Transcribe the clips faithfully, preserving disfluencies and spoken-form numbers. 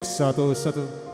Satu, satu.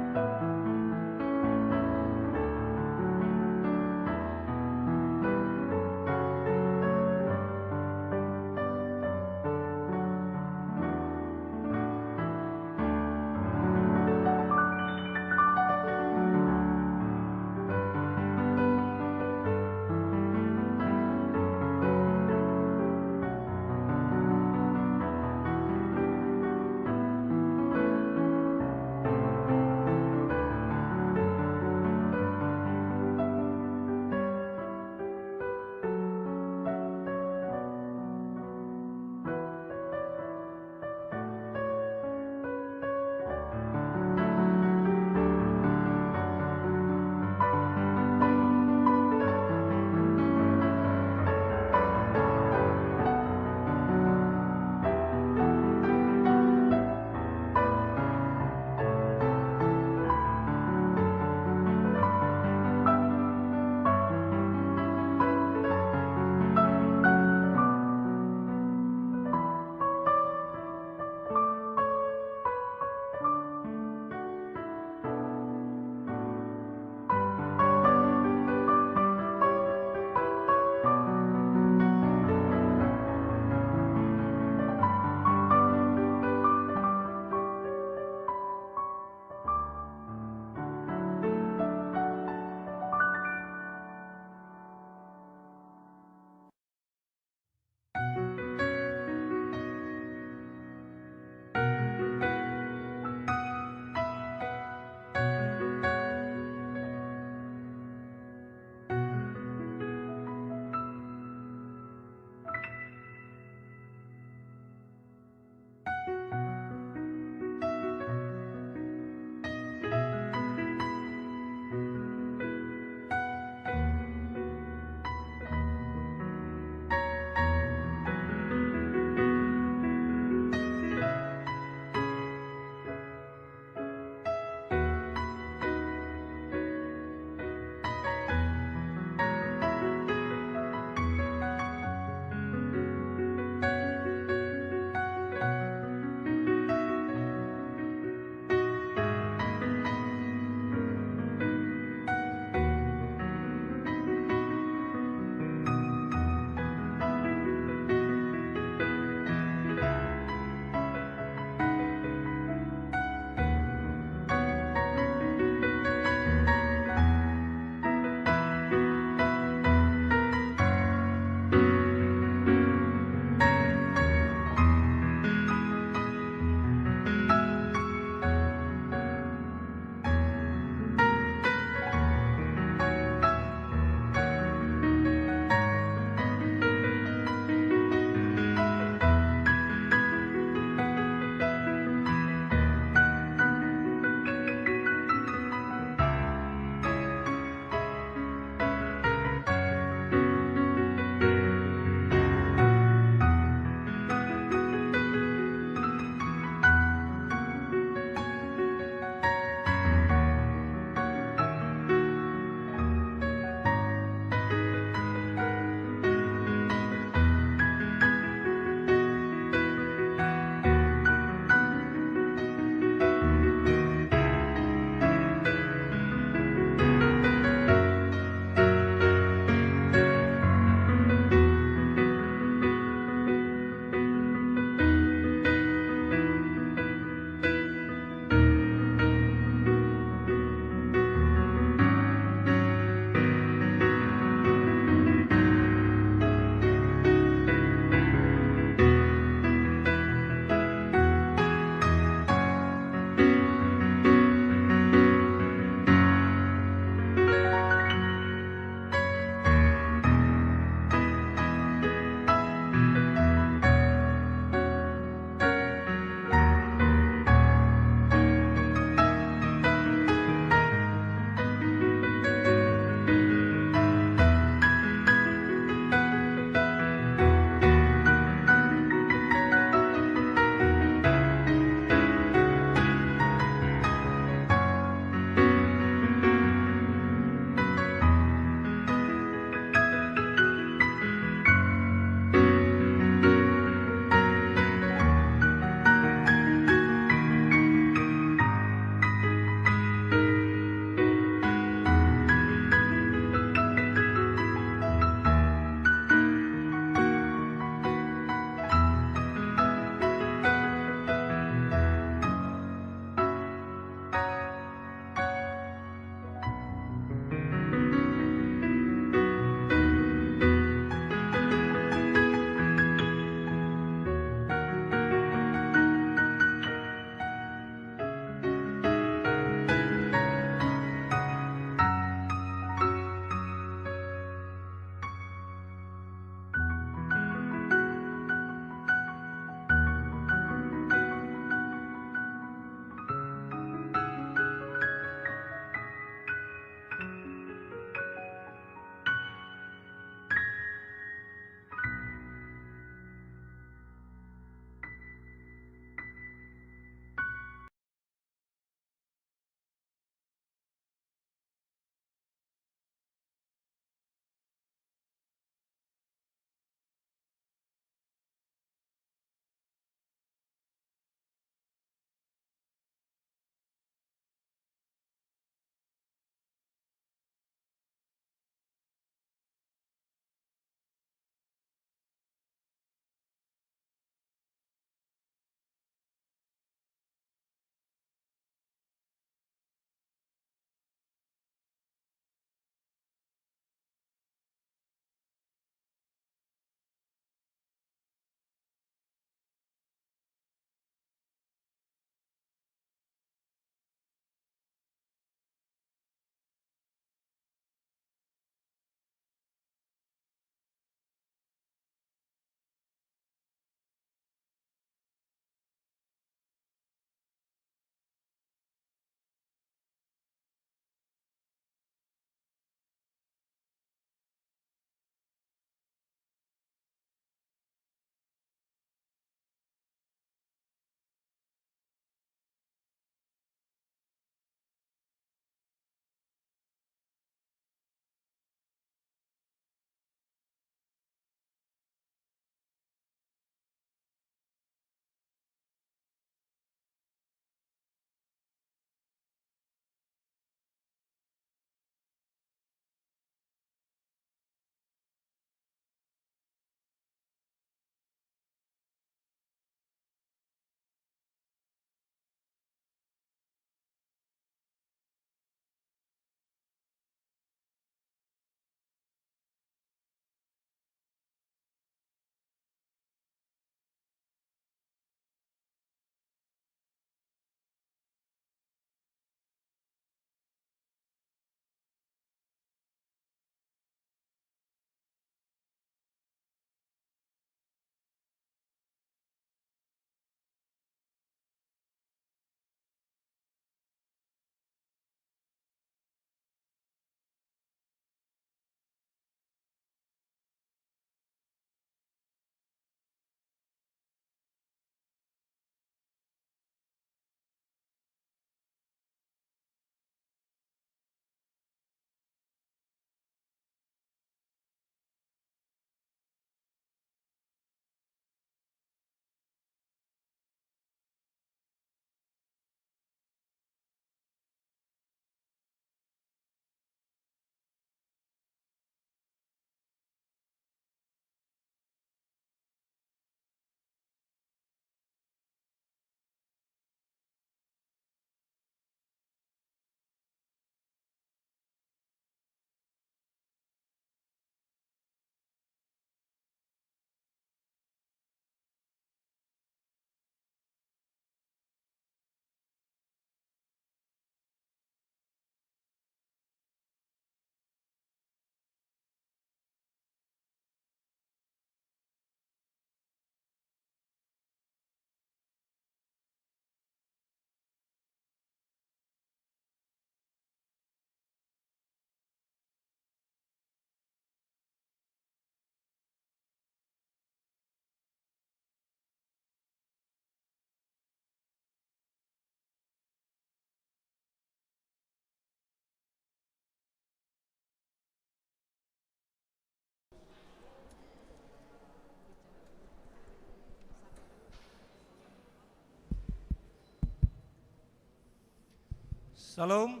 Salom.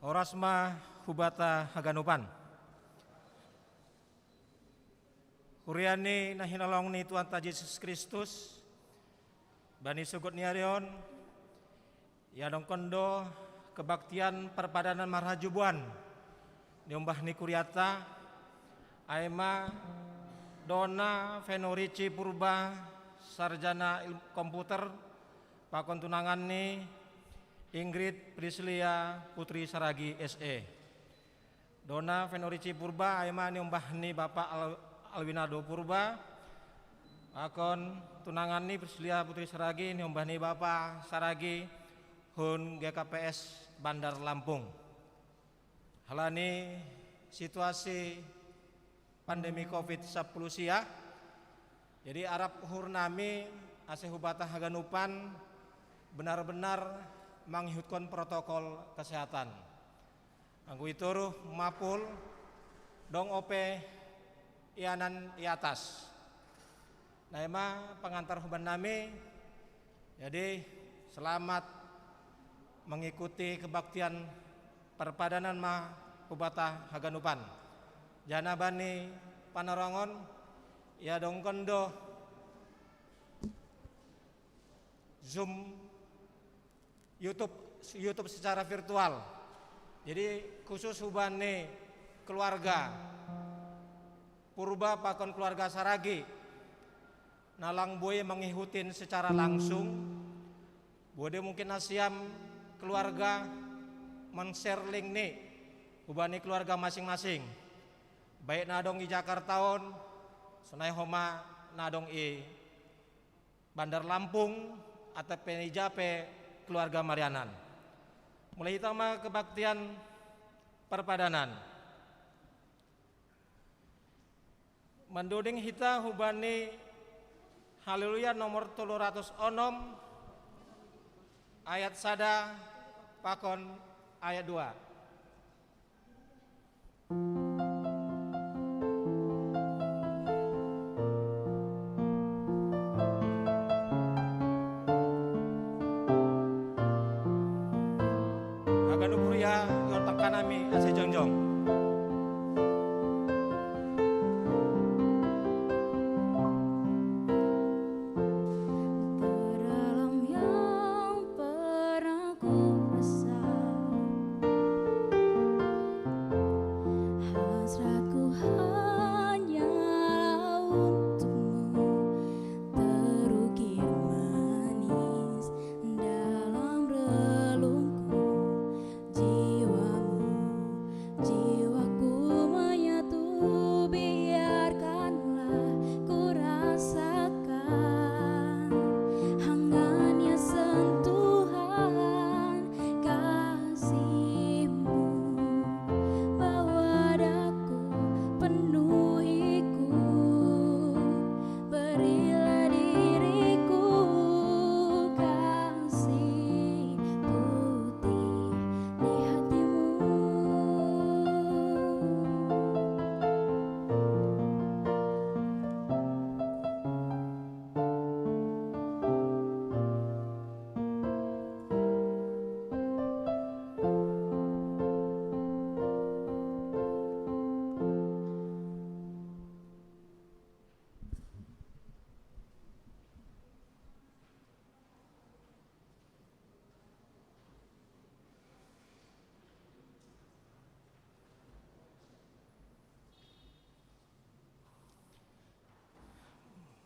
Horas ma hubata haganupan. Huriani na hinalong ni Tuhan ta Jesus Kristus, bani sogot ni ari on, iadongkon do kebaktian parpadanan marhajubuan niombah ni kuriata, ai ma Dona Fenorici Purba, sarjana ilmu komputer, pakon tunangan ni Ingrid Prislia Putri Saragi S E. Dona Fenorici Purba, ai ma niombah ni Bapak Al-, Alwinado Purba, pakon tunangan ni Prislia Putri Saragi, niombah ni Bapak Saragi, hun G K P S Bandar Lampung. Halani situasi pandemi covid sapuluh sia, jadi arap uhur nami ase hubata haganupan benar-benar mangihutkon protokol kesehatan. Anggo i toruh mapul, dong ope ianan i atas. Na i ma pangantar huban nami, jadi selamat mengikuti kebaktian parpadanan ma hubata haganupan. Jana bani panarongon, iadongkon do Zoom YouTube, YouTube secara virtual. Jadi khusus hubani keluarga Purba pakon keluarga Saragi, na lang boi mangihutin secara langsung, boi do mungkin nasiam keluarga men-share link ni hubani keluarga masing-masing. Baik na adong i Jakarta on, sonai homa na adong i Bandar Lampung, atau pe i ja pe keluarga Marianan. Mulai hita ma kebaktian parpadanan. Mandoding hita hubani Haleluya nomor tolu ratus onom, ayat sada pakon ayat dua. Haganup huria, iontak kanami ase jongjong. Terdalam yang pernah ku rasa, hasratku hanyalah untukmu, terukir manis dalam relungku. Jiwamu, jiwaku menyatu, biarkanlah ku rasakan hangatnya sentuhan kasihmu. Bawa dadaku, penuhiku, berilah diriku kasih putih di hatimu.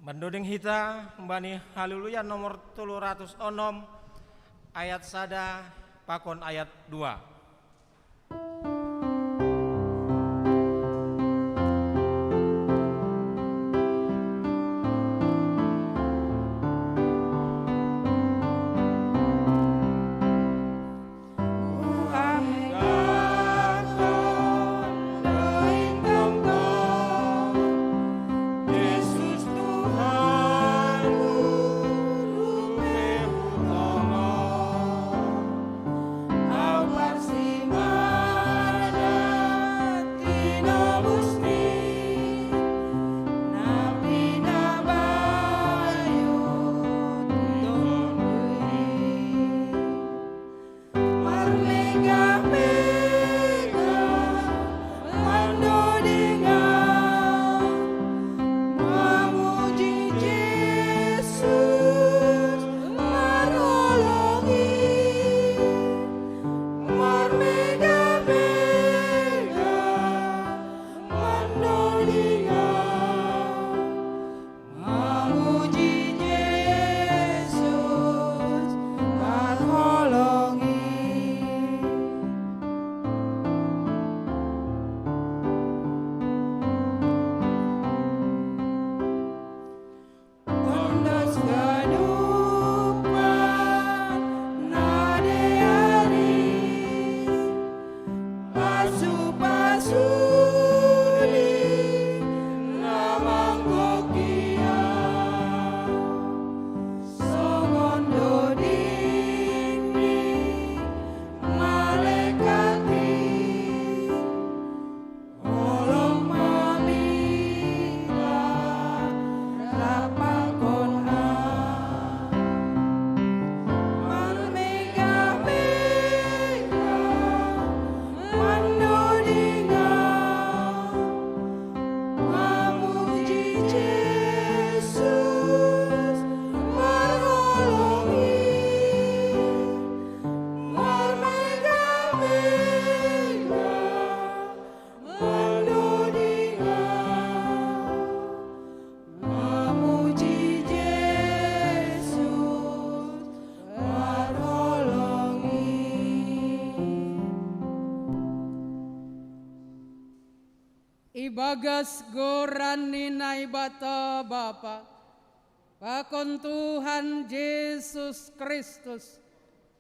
Mandoding hita mambani Haleluya nomor tolu ratus onom, ayat sada pakon ayat dua. Ibagas goran ni Naibata Bapa, pakon Tuhan Jesus Kristus,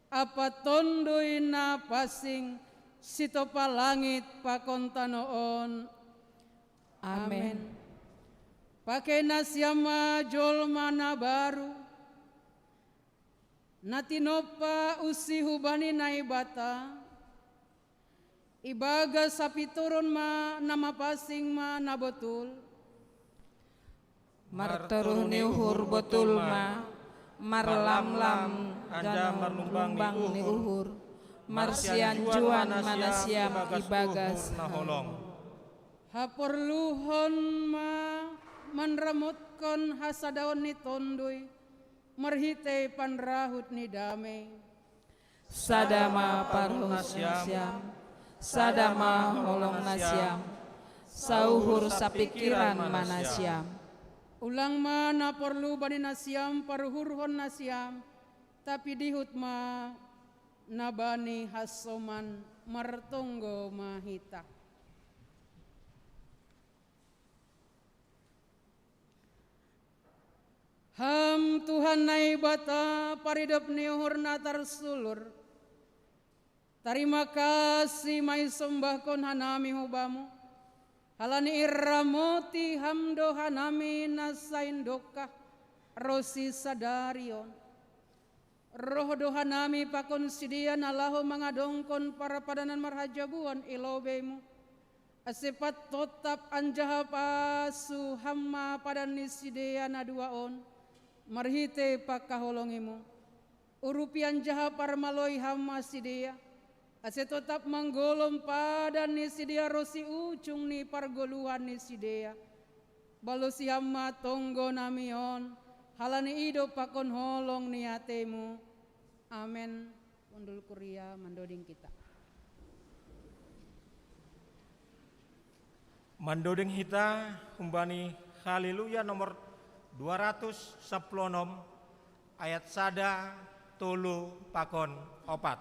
Apa Tonduy na pasing, sitopa langit pakon tano on. Amen. Pakei nasiam ma jolma na baru, na tinompa usi hubani Naibata, ibagas sapituron ma na mapasing ma na botul. Martoruh ni uhur botul ma, marlamlam anjaha marlumbang ni uhur, marsianjuan ma nasiam ibagas uhur na holong. Haporluhon ma manramotkon hasadaon ni Tonduy marhitei panrahut ni damei. Sada ma parhunus nasiam, sada ma holong nasiam, sauhur sapingkiran ma nasiam. Ulang ma na porlu bani nasiam paruhurhon nasiam, tapi dihut ma na bani hasoman. Martonggo ma hita. Ham Tuhan Naibata, paridop ni uhur na tarsulur, tarima kasih ma isombahkon hanami hu Bamu, halani iramoti Ham do hanami na saindongkah ronsi sadari on. Roh do hanami pakon sidea na laho mangadongkon parpadanan marhajabuon i lobei-Mu, ase patotap anjaha pasu Ham ma padan ni sidea na dua on marhitei pangkaholongi-Mu. Urupi anjaha parmaloi Ham ma sidea, ase totap manggolom padan ni sidea ronsi ujung ni pargoluhan ni sidea. Balosi Ham ma tonggo nami on, halani idop pakon holong ni atei-Mu. Amen. Hundul kuria, mandoding hita. Mandoding hita humbani Haleluya nomor dua ratus sapuluh onom, ayat sada, tolu, pakon opat.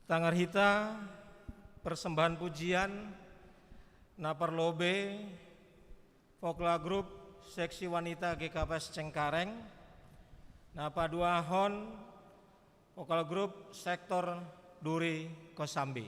Tangar hita persembahan pujian na parlobei Vokal Grup Seksi Wanita G K P S Cengkareng, na paduahon Vokal Grup Sektor Duri Kosambi.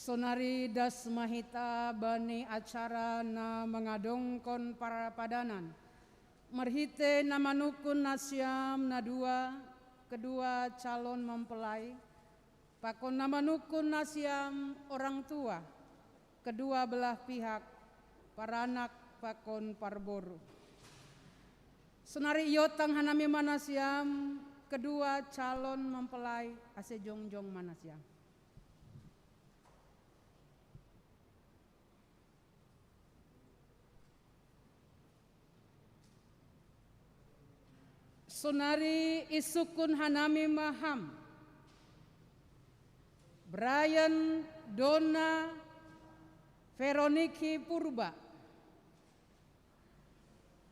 Sonari das mahita bani acara na mangadongkon parpadanan. Marhite na manukun nasiam na dua, kedua calon mempelai, pakon na manukun nasiam orang tua, kedua belah pihak, paranak pakon parboru. Sonari iotang hanami ma nasiam kedua calon mempelai, ase jongjong ma nasiam. Sonari isukun hanami ma ham, Brian Donna Veroniki Purba.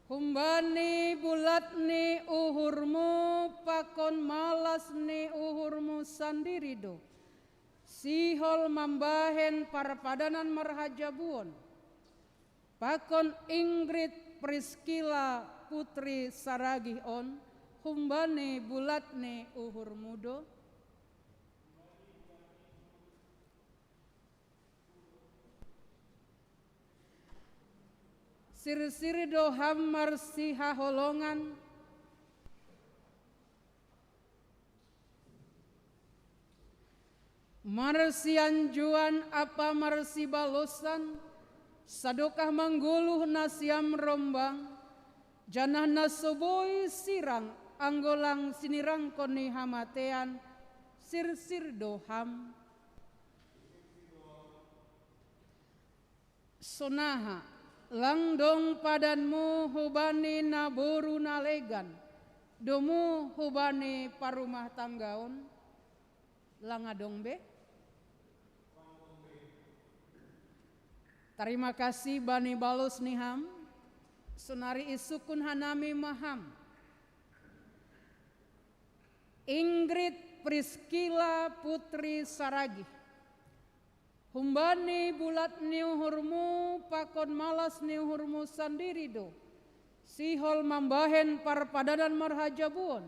Humbani bulat ni uhurmu pakon malas ni uhurmu sandiri do, sihol mambahen parpadanan marhajabuon pakon Ingrid Priskila putri Saragih on, humbani bulat ni uhurmu do. Sirsir do ham marsihaholongan, marsianjuan ampa marsibalosan, sadokah manggoluh nasiam rombang, janah na so boi sirang anggo lang sinirangkon ni hamatean, sirsir do ham. Sonaha, lang dong padanmu hubani naboru na legan, domu hubani parumah tanggaon? Lang adong be? Tarima kasih bani balos ni ham. Sonari isukun hanami ma ham, Ingrid Priskila putri Saragih. Humbani bulat ni uhurmu pakon malas ni uhurmu sandiri do, sihol mambahen parpadanan marhajabuon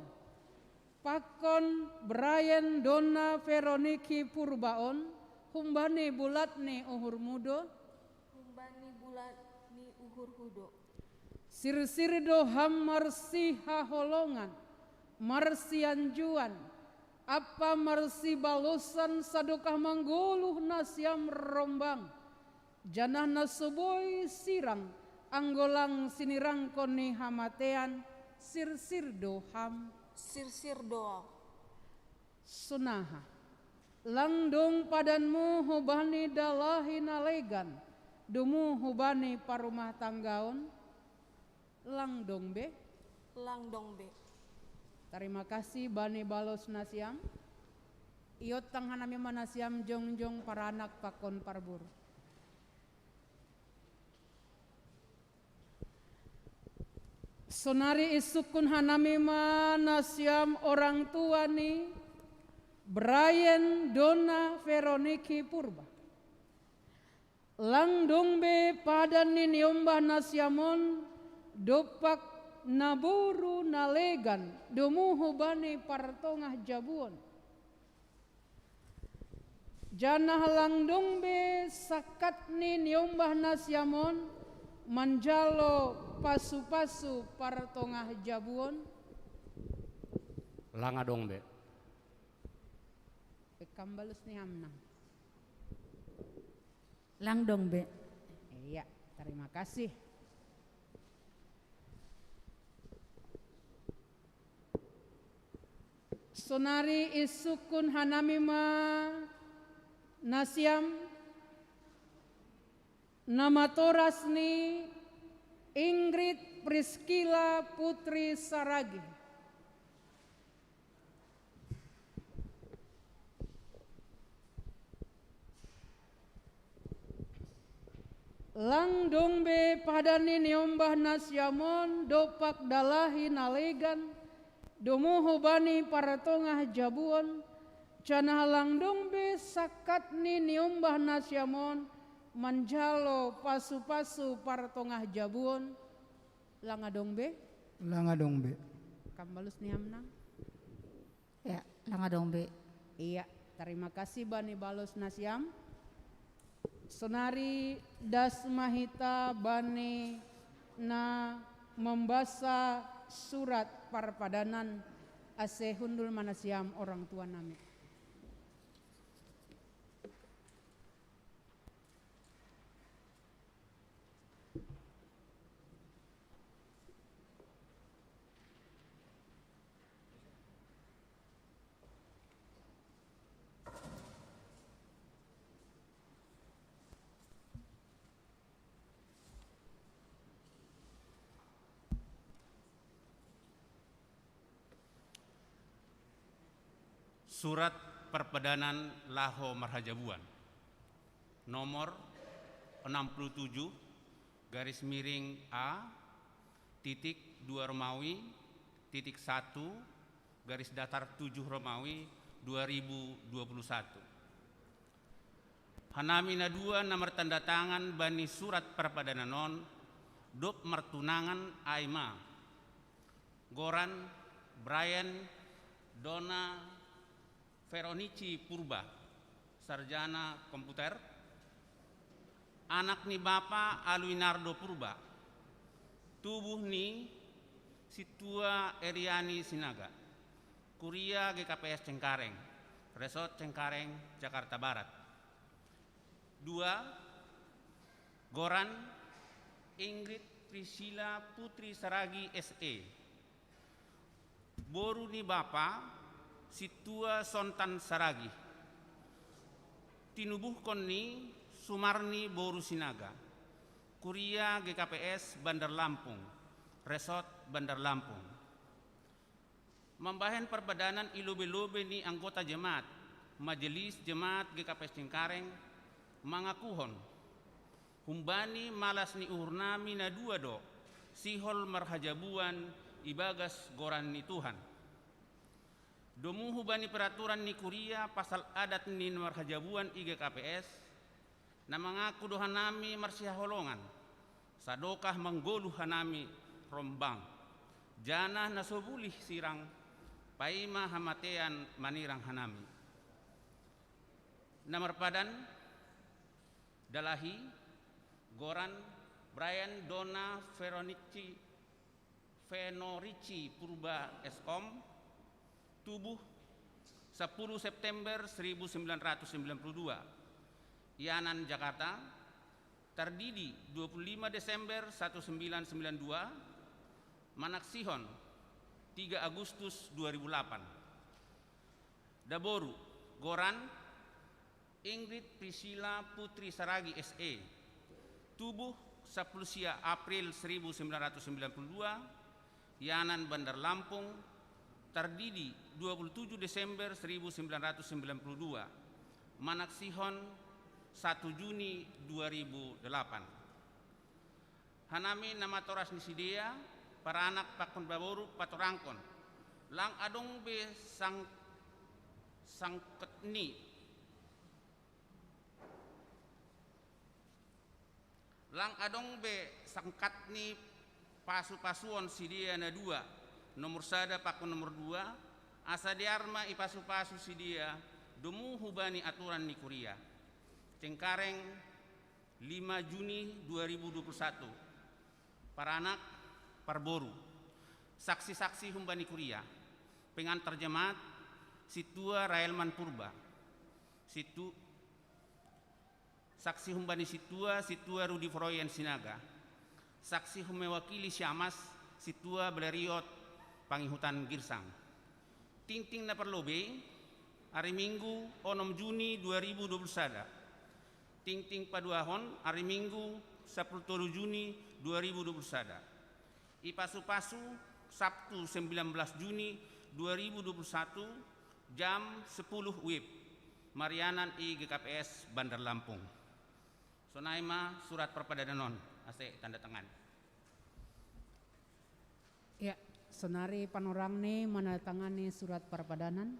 pakon Brian Donna Veroniki Purba on, humbani bulat ni uhurmu do. Humbani bulat ni uhurhu do. Sirsir do ham marsihaholongan, marsianjuan ampa marsibalosan sadokah manggoluh nasiam rombang, janah na so boi sirang anggo lang sinirangkon ni hamatean, sirsir do ham. Sirsir do. Sonaha, lang dong padanmu hubani dalahi na legan, domu hubani parumah tanggaon? Lang dong be? Lang dong be. Tarima kasih bani balos nasiam. Iotang hanami ma nasiam jongjong paranak pakon parboru. Sonari isukun hanami ma nasiam orang tua ni Brian Donna Veroniki Purba. Lang dong be padan ni niombah nasiam on dompak naboru na legan, domu hubani partongah jabuon. Janah lang dong be sangkat ni niombah nasiam on manjalo pasu-pasu partongah jabuon? Lang adong be. Kam balos ni ham nang. Lang dong be. Iya, tarima kasih. Sonari isukun hanami ma nasiam na matoras ni Ingrid Priskila putri Saragih. Lang dong be padan ni niombah nasiam on dompak dalahi na legan, domu hubani partongah jabuon, janah lang dong be sangkat ni niombah nasiam on manjalo pasu-pasu partongah jabuon? Lang adong be? Lang adong be. Kam balos ni ham nang. Ya, lang adong be. Iya, tarima kasih bani balos nasiam. Sonari das ma hita bani na mambasa surat parpadanan, ase hundul ma nasiam orang tua nami. Surat Parpadanan Laho Marhajabuan, nomor enam puluh tujuh garis miring A titik dua Romawi titik satu garis datar tujuh Romawi dua ribu dua puluh satu. Hanami na dua na martanda tangan bani surat parpadanan on dob martunangan ai ma: Goran Brian Dona Veronici Purba, sarjana komputer, anak ni bapa Aluinardo Purba, tubuh ni Sintua Eriani Sinaga, kuria G K P S Cengkareng, Resort Cengkareng, Jakarta Barat. Dua, Goran Ingrid Priscilla Putri Saragi, S E, boru ni bapa Sintua Sontan Saragi, tinubuhkon ni Sumarni boru Sinaga, kuria G K P S Bandar Lampung, Resort Bandar Lampung. Mambahen parpadanan i lobe-lobe ni anggota jemaat, Majelis Jemaat G K P S Cengkareng, mangakuhon: Humbani malas ni uhurnami na dua do sihol marhajabuan ibagas goran ni Tuhan. Domu hubani peraturan ni kuria pasal adat ni marhajabuan i G K P S, na mangaku do hanami marsihaholongan, sadokah manggoluh hanami rombang, janah na so bulih sirang, paima hamatean manirang hanami. Na marpadan: Dalahi: Goran Brian Dona Veronici Fenorici Purba, S Kom, tubuh sepuluh September seribu sembilan ratus sembilan puluh dua, Yanan, Jakarta, tardidi dua puluh lima Desember seribu sembilan ratus sembilan puluh dua, manaksihon tiga Agustus dua ribu delapan. Daboru: Goran Ingrid Priscilla Putri Saragi, S E, tubuh sepuluh sia April seribu sembilan ratus sembilan puluh dua, Yanan, Bandar Lampung, tardidi dua puluh tujuh Desember seribu sembilan ratus sembilan puluh dua, manaksihon satu Juni dua ribu delapan. Hanami na matoras ni sidea, paranak pakon paboru, patorangkon: Lang adong be sang, sangkot ni Lang adong be sangkot ni pasu-pasuon sidea na dua, nomor sada pakon nomor dua, asa dear ma ipasu-pasu sidea domu hubani aturan ni kuria. Cengkareng, lima Juni dua ribu dua puluh satu. Paranak, parboru. Saksi-saksi humbani kuria: Pengantar jemaat, Sintua Raelman Purba. Sintu Saksi humbani sintua, Sintua Rudi Froyan Sinaga. Saksi humbani wakili siamas, Sintua Baleriot Pangihutan Girsang. Tingting na parlobei, ari Minggu onom Juni dua ribu dua puluh sada. Tingting paduahon, ari Minggu sapuluh tolu Juni dua ribu dua puluh sada. Ipasu-pasu, Sabtu sembilan belas Juni dua ribu dua puluh satu, jam sepuluh wib, marianan i G K P S Bandar Lampung. Sonai ma surat parpadanan on, ase tanda tangan. Ya, sonari panorang ni manandatangani surat parpadanan.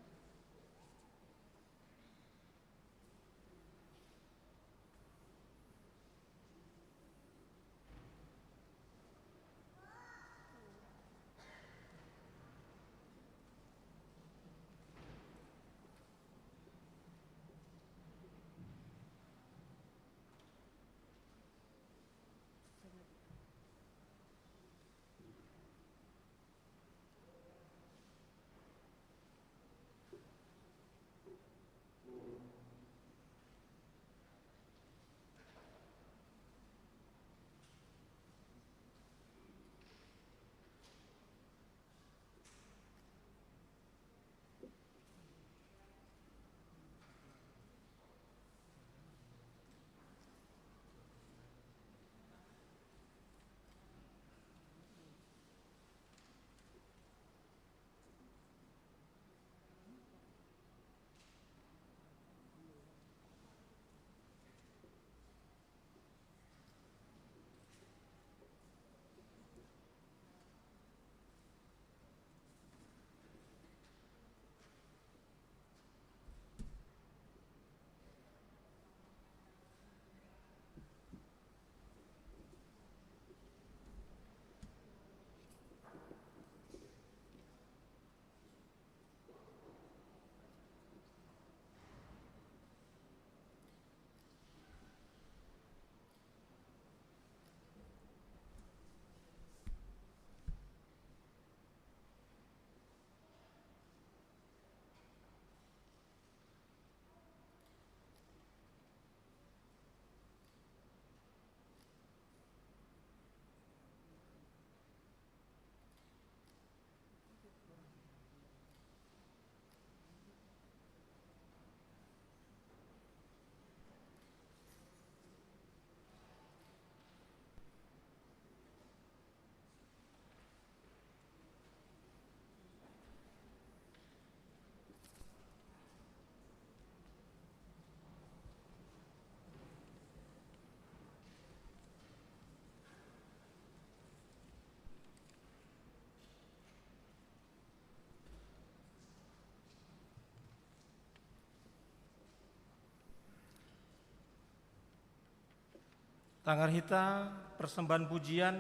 Sanggar hita persembahan pujian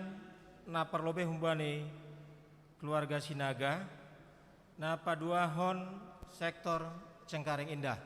na parlobei humbani keluarga Sinaga, na paduahon sektor Cengkareng Indah.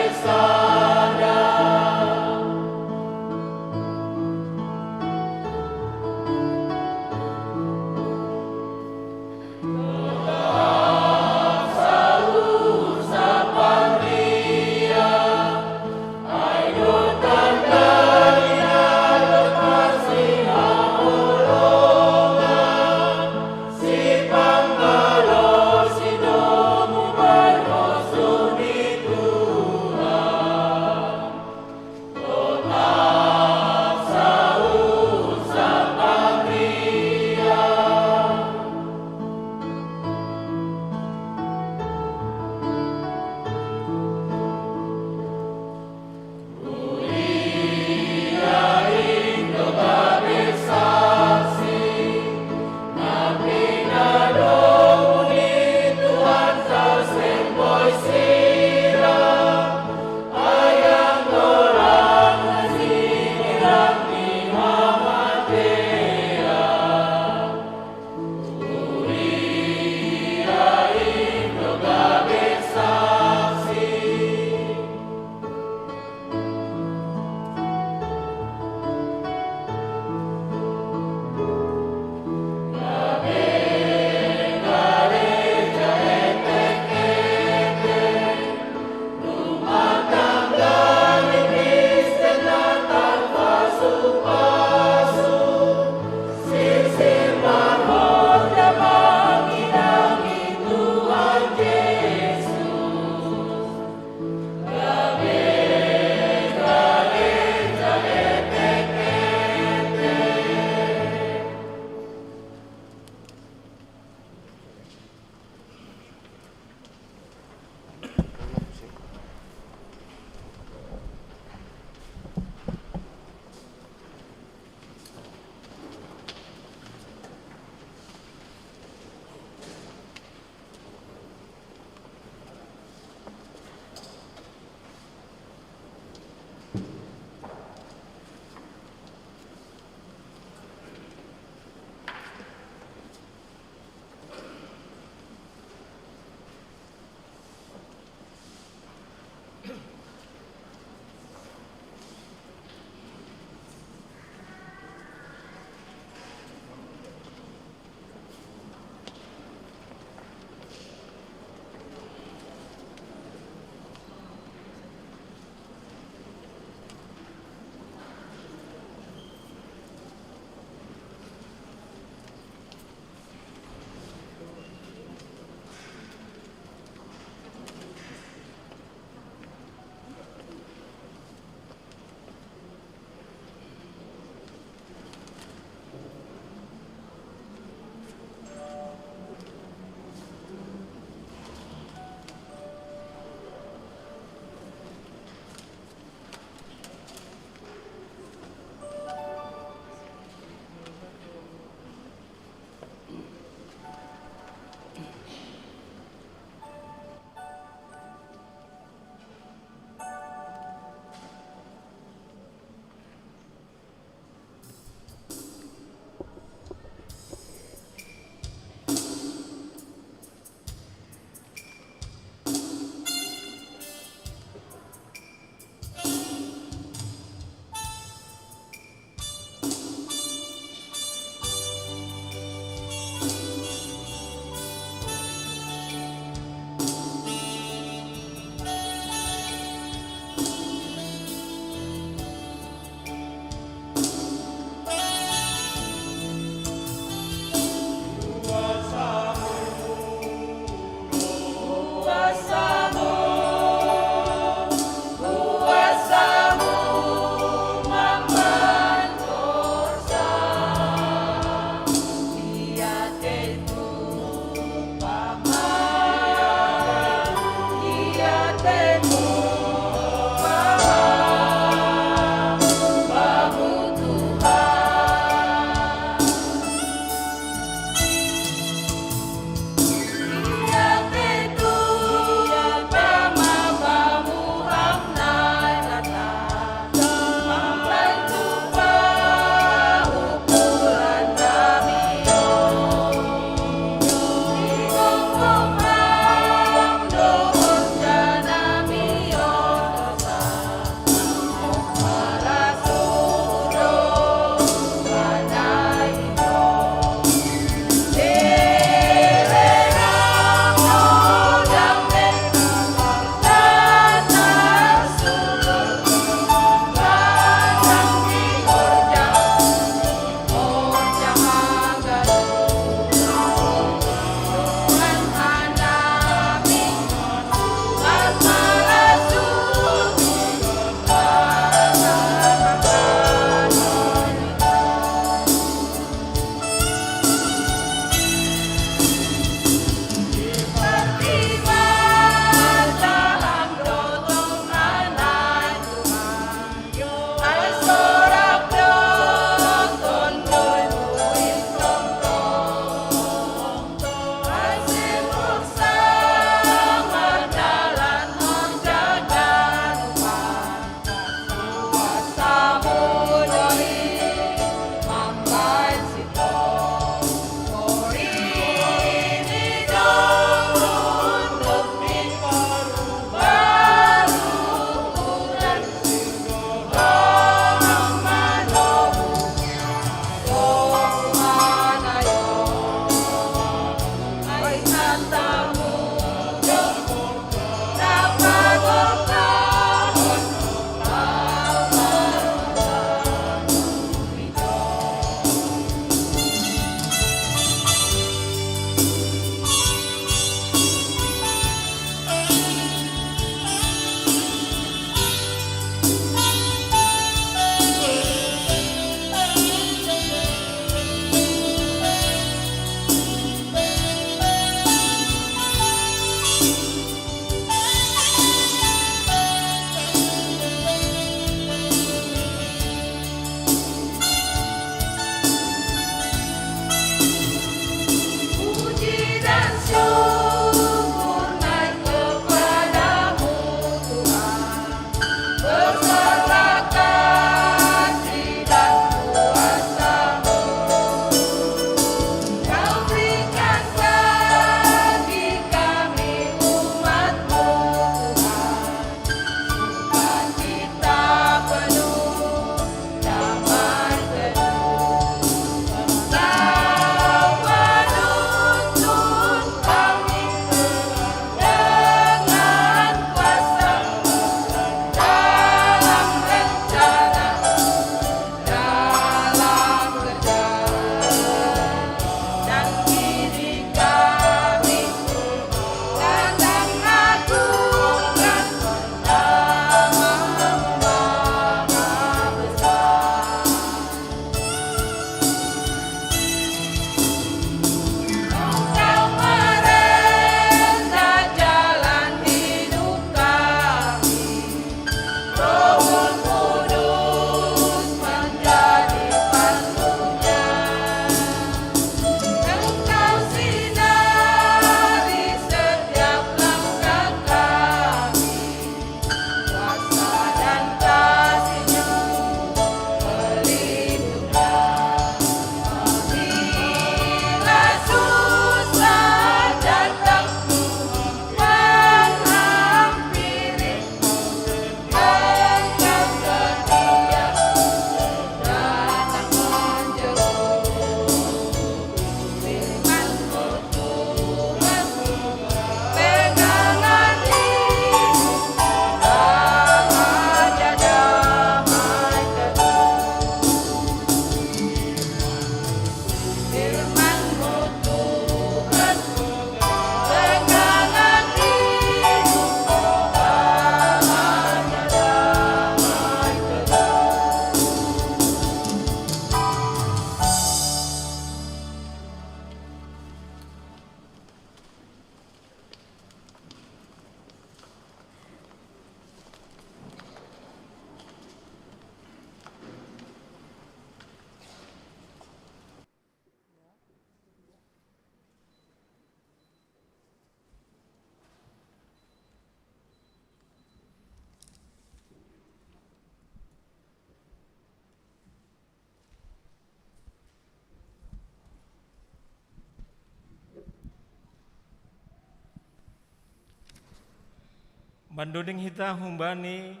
Mandunding hita humbani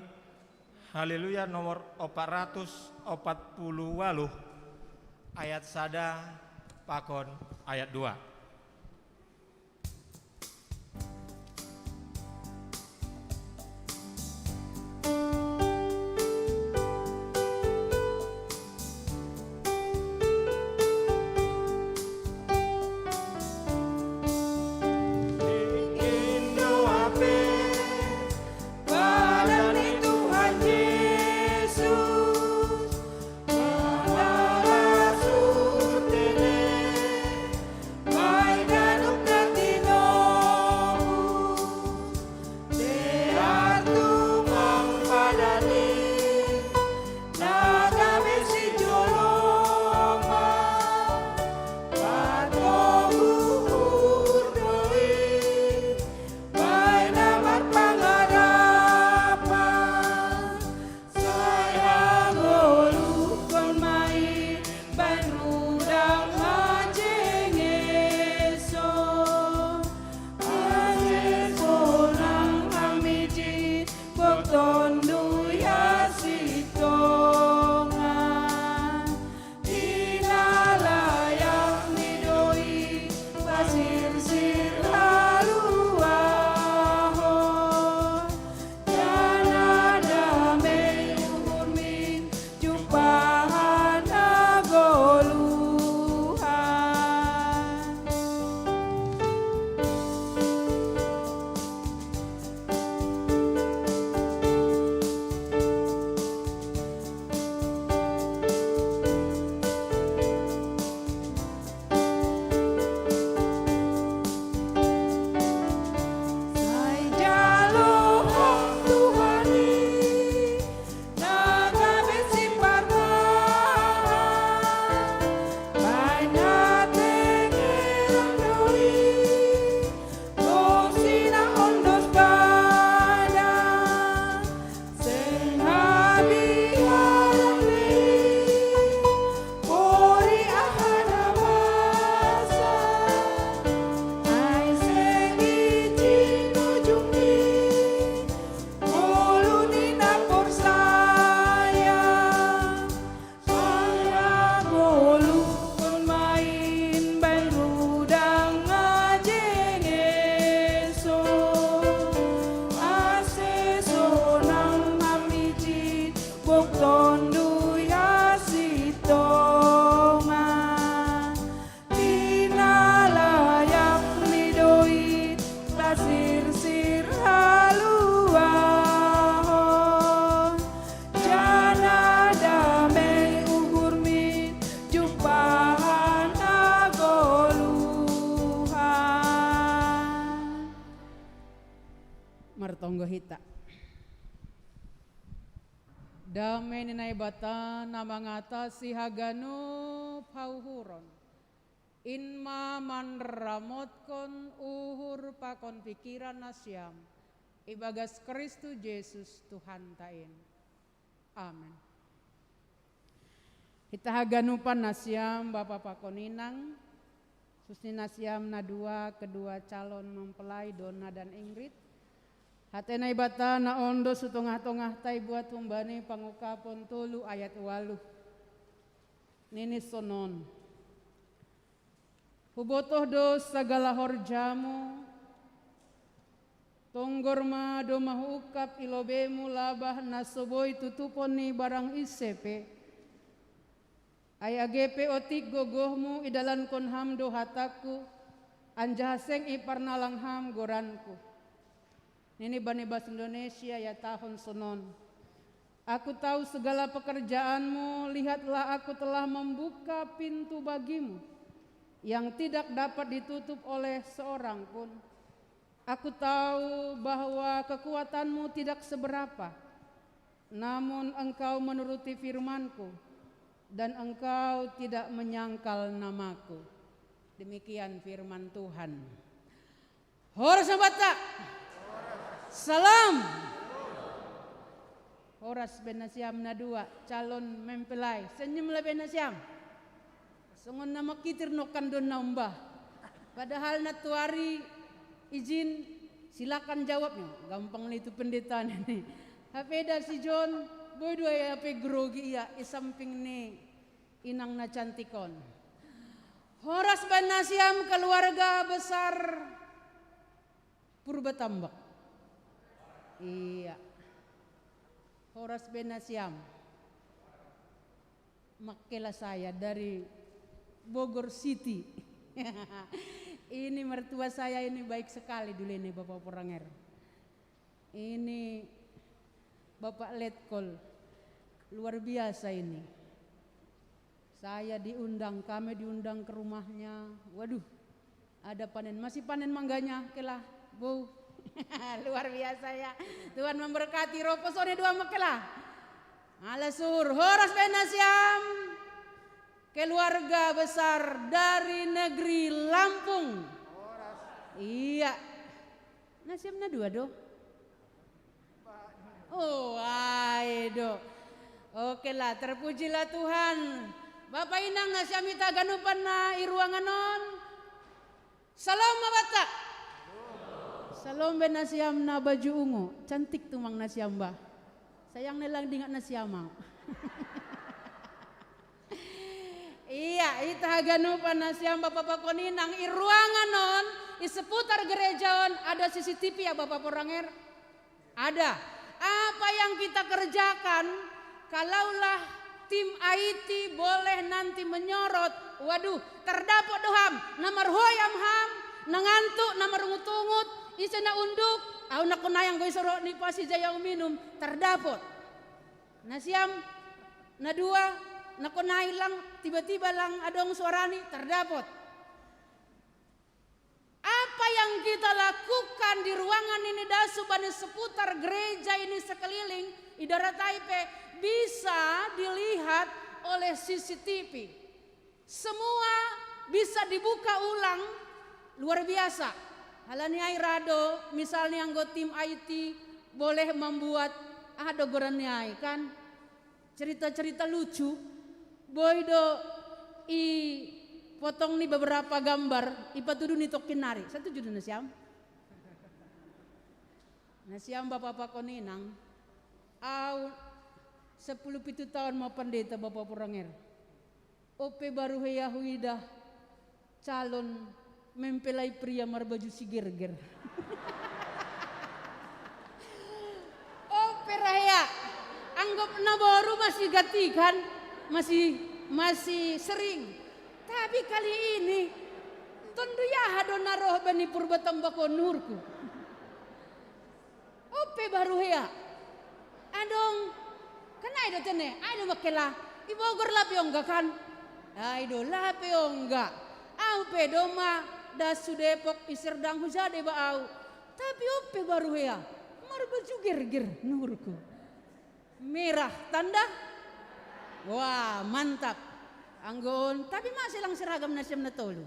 Haleluya nomor opat ratus opat puluh waluh, ayat sada pakon ayat dua. Martonggo hita. Dame ni Naibata na mangatasi haganup hauhuron, in ma manramotkon uhur pakon pikiran nasiam ibagas Kristus Jesus Tuhanta in. Amen. Hita haganupan nasiam, bapa pakon inang, khususni nasiam na dua, kedua calon mempelai Donna dan Ingrid. Hata Naibata na ondos hu tongah-tongahta ibuat humbani Pangungkapon tolu ayat waluh. Nini sonon. Hubotoh do sagala horjamu, tonggor ma domah ungkap i lobeimu labah na so boi tutupon ni barang ise pe. Ai age pe otik gogohmu idalankon ham do hatangku, anjaha seng iparnalang ham goranku. Nini bani bahasa Indonesia ia tahun sonon. Aku tahu segala pekerjaanmu, lihatlah aku telah membuka pintu bagimu yang tidak dapat ditutup oleh seorang pun. Aku tahu bahwa kekuatanmu tidak seberapa, namun engkau menuruti firmanku, dan engkau tidak menyangkal namaku. Demikian firman Tuhan. Horas ma banta. Salam. Horas be nasiam na dua, calon mempelai. Senyumlah be nasiam. Songon na mangkitir nongkan do na umba. Padahal nantuari izin, silakan jawabnya. Gampang ni tu pendeta ni. Hape da si John, boi do ia pe grogi ia, i samping ni inang na cantik on. Horas be nasiam keluarga besar Purba Tambak. Ia. Horas be nasiam. Mangkela saya dari Bogor City. Ini mertua saya ini baik sekali dulu ini, Bapak Poranger. Ini Bapak Letkol. Luar biasa ini. Saya diundang, kami diundang ke rumahnya. Waduh, ada panen, masih panen mangganya, kela, Bu. Luar biasa ya. Tuhan memberkati, ro po songon i do, mangkela. Ala suhur, horas be nasiam. Keluarga besar dari negeri Lampung. Ia. Nasiam na dua do. Oh, ai do. Oke lah, terpujilah Tuhan. Bapa inang, nasiam hita haganupan na i ruangan on. Salam ma banta. Salam be nasiam na baju ungu. Cantik tumang nasiam, bah. Sayang ni lang dingat nasiam au. Ia, hita haganupan nasiam bapa pakon inang, i ruangan on, i seputar gereja on, ada C C T V ya, Bapak Poranger? Ada. Apa yang kita kerjakan, kalaulah tim I T boleh nanti menyorot, waduh, tardapot do ham, na marhoyam ham, na ngantuk, na marungut-ungut, ise na unduk, au nangkon ai anggo isoro ni pasi jaya uminum, tardapot. Nasiam na dua, nangkon ai lang, tiba-tiba lang adong suarani, tardapot. Apa yang kita lakukan di ruangan ini, dasu bani seputar gereja ini sekeliling, i darat ai pe, bisa dilihat oleh C C T V. Semua bisa dibuka ulang, luar biasa. Halani ai ra do, misalnya anggo tim I T boleh membuat, aha do goran ni ai kan? Cerita-cerita lucu, boi do i potong ni beberapa gambar, i patudu ni tongkin nari. Satuju do nasiam? Nasiam bapa pakon inang, au sampulu pitu taon ma pendeta, Bapa Poranger. On pe baru hea huida calon mempelai pria marbaju sigerger. On pe ra hea, anggo na boru masih ganti kan, masih, masih sering. Tapi kali ini, tondu aha do na roh bani Purba Tambak on, nurku? On pe baru hea. Adong, kan ai do tene, ai do mangkela, i Bogor lape ongga kan? Ai do lape ongga. Au pe do ma, das hu Depok, i Serdang, huja deba au. Tapi on pe baru hea, marbaju gerger, nurku. Merah, tanda? Wah, mantap. Anggo on, tapi masa lang seragam nasiam na tolu?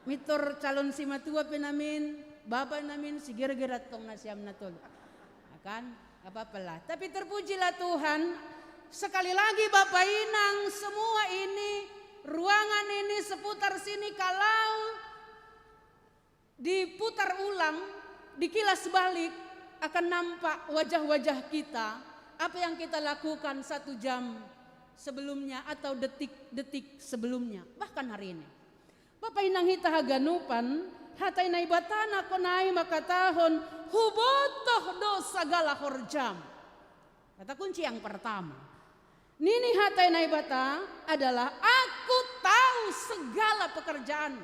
Mintor calon simatua pe namin, bapa namin, sigerger antong nasiam na tolu. Ya kan? Gak apa-apa lah. Tapi terpujilah Tuhan. Sekali lagi Bapak Inang, semua ini, ruangan ini, seputar sini, kalau diputar ulang, dikilas balik, akan nampak wajah-wajah kita, apa yang kita lakukan satu jam sebelumnya atau detik-detik sebelumnya, bahkan hari ini. Bapa inang hita haganupan, hata ni Naibata na nangkon ai mangkatahon, hubotoh do sagala horjam. Kata kunci yang pertama. Nini hatai Naibata adalah, "Aku tahu segala pekerjaan."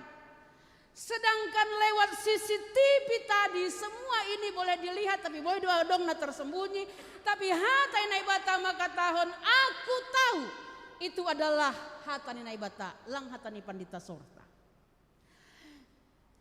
Sedangkan lewat C C T V tadi, semua ini boleh dilihat, tapi boy doa dong na tersembunyi. Tapi hatai Naibata makatahon, "Aku tahu." Itu adalah hata ni Naibata, lang hata ni pandita sorta.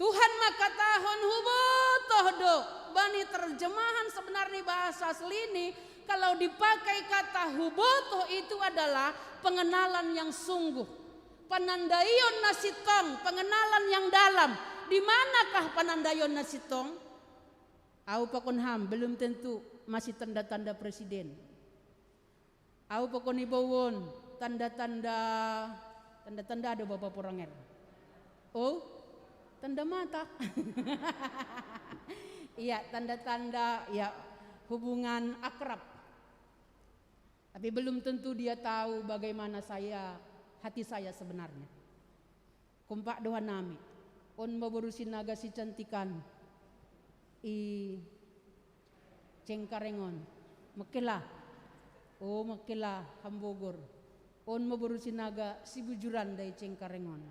Tuhan makatahon, "Hubotoh do." Bani terjemahan sebenarnya bahasa asli ini, kalau dipakai kata hubotoh itu adalah pengenalan yang sungguh. Panandaion na sintong, pengenalan yang dalam. Di manakah panandaion na sintong? Au pakon ham, belum tentu masih tanda-tanda presiden. Au pakon ibowon, tanda-tanda, tanda-tanda ada Bapak Poranger. Oh, tanda mata. Iya, tanda-tanda ya hubungan akrab. Tapi belum tentu dia tahu bagaimana saya, hati saya sebenarnya. Kompak doha nami. On ma boru Sinaga si cantikan i Cengkareng on. Mekela. Oh, mekela ham Bogor. On ma boru Sinaga si bujuran dai Cengkareng on.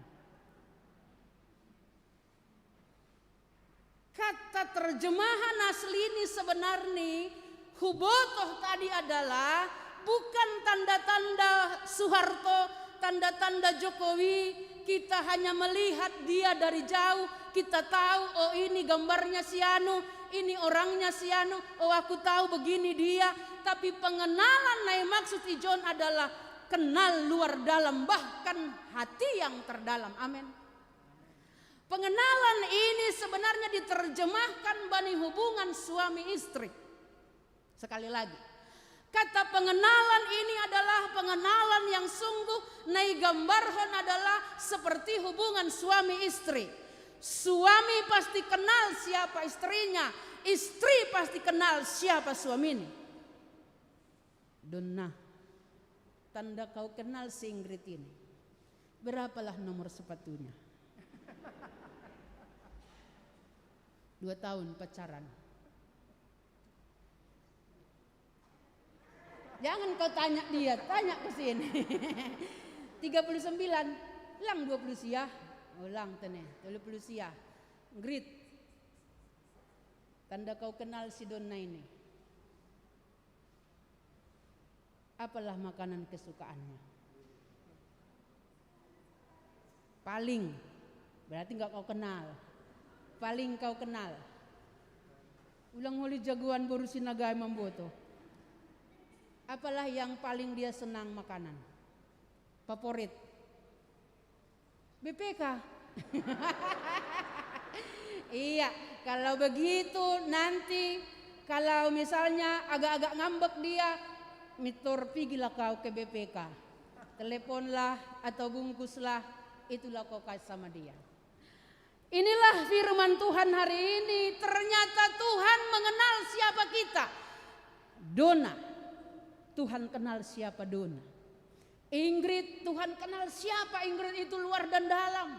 Kata terjemahan asli ini sebenarnya hubotoh tadi adalah bukan tanda-tanda Soeharto, tanda-tanda Jokowi. Kita hanya melihat dia dari jauh, kita tahu, "Oh, ini gambarnya si anu, ini orangnya si anu, oh, aku tahu begini dia." Tapi pengenalan na maksud ijon adalah kenal luar dalam, bahkan hati yang terdalam. Amin. Pengenalan ini sebenarnya diterjemahkan bani hubungan suami istri. Sekali lagi, kata pengenalan ini adalah pengenalan yang sungguh, na igambarhon adalah seperti hubungan suami istri. Suami pasti kenal siapa istrinya, istri pasti kenal siapa suami ini. Donna, tanda kau kenal si Ingrid ini. Berapalah nomor sepatunya? Dua tahun pacaran. Jangan kau tanya dia, tanya ke sini. Tiga puluh sembilan, lang dua puluh sia. Ulang tene, dua puluh sia. Grit. Tanda kau kenal si Donna ini. Apalah makanan kesukaannya? Paling, berarti nggak kau kenal. Paling kau kenal. Ulang oli jagoan boru Sinaga mamboto. Apalah yang paling dia senang makanan? Favorit. B P K. Iya, kalau begitu nanti kalau misalnya agak-agak ngambek dia, mitor pigilah kau ke B P K. Teleponlah atau bungkuslah, itulah kau kasih sama dia. Inilah firman Tuhan hari ini. Ternyata Tuhan mengenal siapa kita. Donna. Tuhan kenal siapa Donna. Ingrid, Tuhan kenal siapa Ingrid itu luar dan dalam.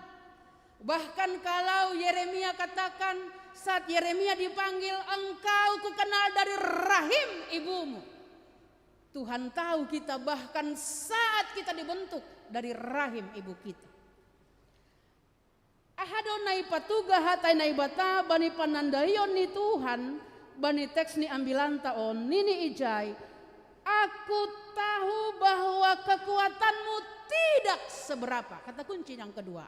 Bahkan kalau Yeremia katakan, saat Yeremia dipanggil, "Engkau kukenal dari rahim ibumu." Tuhan tahu kita bahkan saat kita dibentuk dari rahim ibu kita. Aha do na ipatugah hatai Naibata bani panandaion ni Tuhan, bani teks ni ambilanta on, nini ijai, "Aku tahu bahwa kekuatanmu tidak seberapa." Kata kunci yang kedua.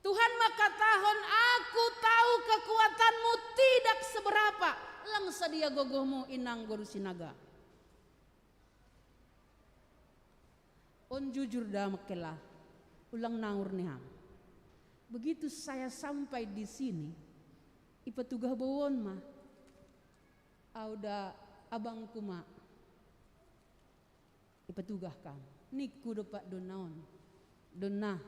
Tuhan makatahon, "Aku tahu kekuatanmu tidak seberapa." Lang sadia gogohmu inang boru Sinaga. On jujur da mekela, ulang naur ni ham. Begitu saya sampai di sini, ipatugah bowon ma. Au da abangku ma. Ipatugah kam. Ningku do pak Donna on. Donna,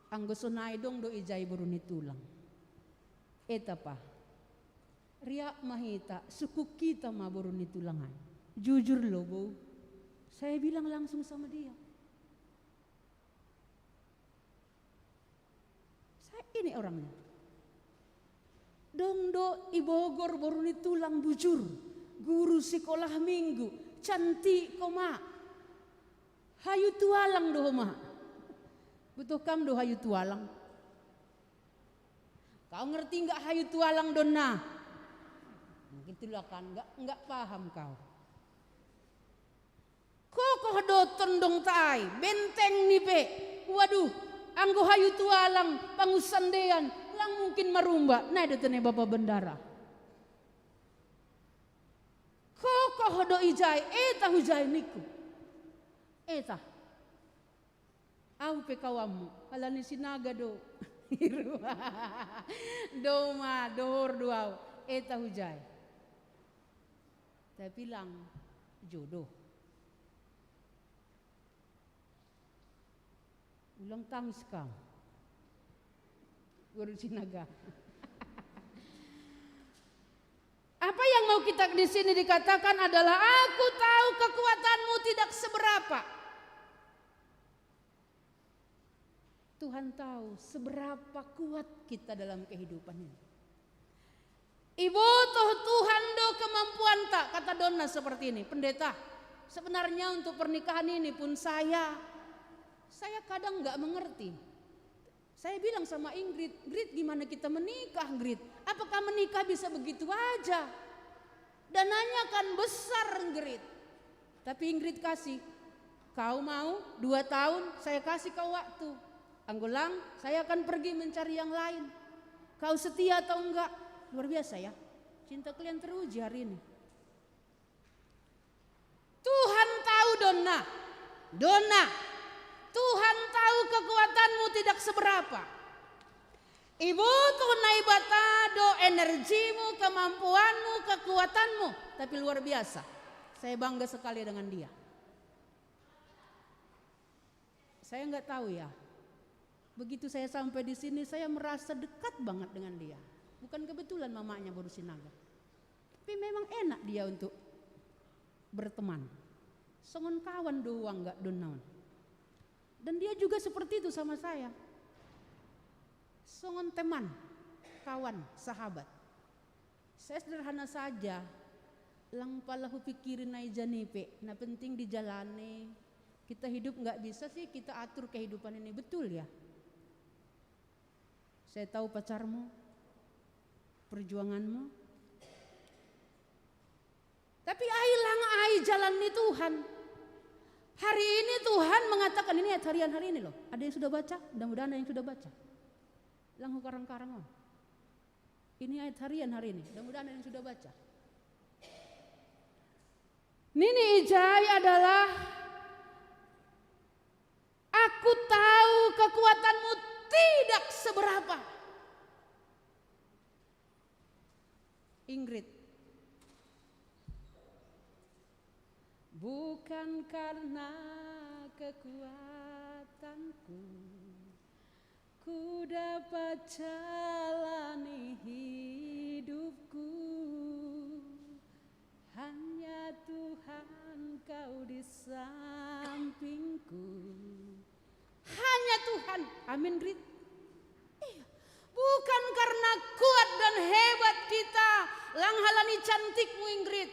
anggo sonai dong do ijai boru ni tulang. Eta pa. Riak ma hita, sukuk kita ma boru ni tulang ai. Jujur lo, Bo. Saya bilang langsung sama dia. Saya ini orangnya. Dong do i Bogor boru ni tulang bujur. Guru sekolah minggu, cantik koma. Hayu tualang do homa. Butuh kam do hayu tualang. Kau ngerti nggak hayu tualang do na? Mungkin tu lah kan nggak nggak paham kau. Kokoh do tondong taai, benteng nipe. Waduh, anggo hayu tualang pangusandean, lang mungkin marumba, nai do tene bapa bendara. Kokoh do ijai, eta hujai niku. Eta. Au pe kawammu, halani Sinaga do. Doma, dohor do au, eta hujai. Tapi lang jodoh. Ulang tangis kau. Guru Sinaga. Apa yang mau kita di sini dikatakan adalah aku tahu kekuatanmu tidak seberapa. Tuhan tahu seberapa kuat kita dalam kehidupan ini. Ibu toh Tuhan do kemampuan tak, kata Donna seperti ini, pendeta. Sebenarnya untuk pernikahan ini pun saya, saya kadang nggak mengerti. Saya bilang sama Ingrid, Grit, gimana kita menikah, Grit? Apakah menikah bisa begitu aja? Dananya kan besar, Grit. Tapi Ingrid kasih, kau mau dua tahun, saya kasih kau waktu. Anggo lang, saya akan pergi mencari yang lain. Kau setia atau enggak? Luar biasa ya. Cinta kalian teruji hari ini. Tuhan tahu Donna. Donna. Tuhan tahu kekuatanmu tidak seberapa. Ibu tuh naibata do energimu, kemampuanmu, kekuatanmu. Tapi luar biasa. Saya bangga sekali dengan dia. Saya nggak tahu ya. Begitu saya sampai di sini, saya merasa dekat banget dengan dia. Bukan kebetulan mamanya Boru Sinaga. Tapi memang enak dia untuk berteman. Songon kawan doang nggak donaun. Dan dia juga seperti itu sama saya. Songon teman, kawan, sahabat. Saya sederhana saja. Lang pala hupikirin ai janipe. Nah, penting dijalani. Kita hidup nggak bisa sih kita atur kehidupan ini. Betul ya? Saya tahu pacarmu, perjuanganmu. Tapi ai lang ai jalan ni Tuhan. Hari ini Tuhan mengatakan, ini ayat harian hari ini loh. Ada yang sudah baca? Mudah-mudahan ada yang sudah baca. Lang hukarang-karang, oh. Ini ayat harian hari ini. Mudah-mudahan ada yang sudah baca. Nini ijai adalah aku tahu kekuatanmu tidak seberapa. Ingrid. Bukan karena kekuatanku, ku dapat jalani hidupku. Hanya Tuhan kau di sampingku. Hanya Tuhan. Amin, Grit. Iya. Bukan karena kuat dan hebat kita, lang halani cantikmu, Ingrid.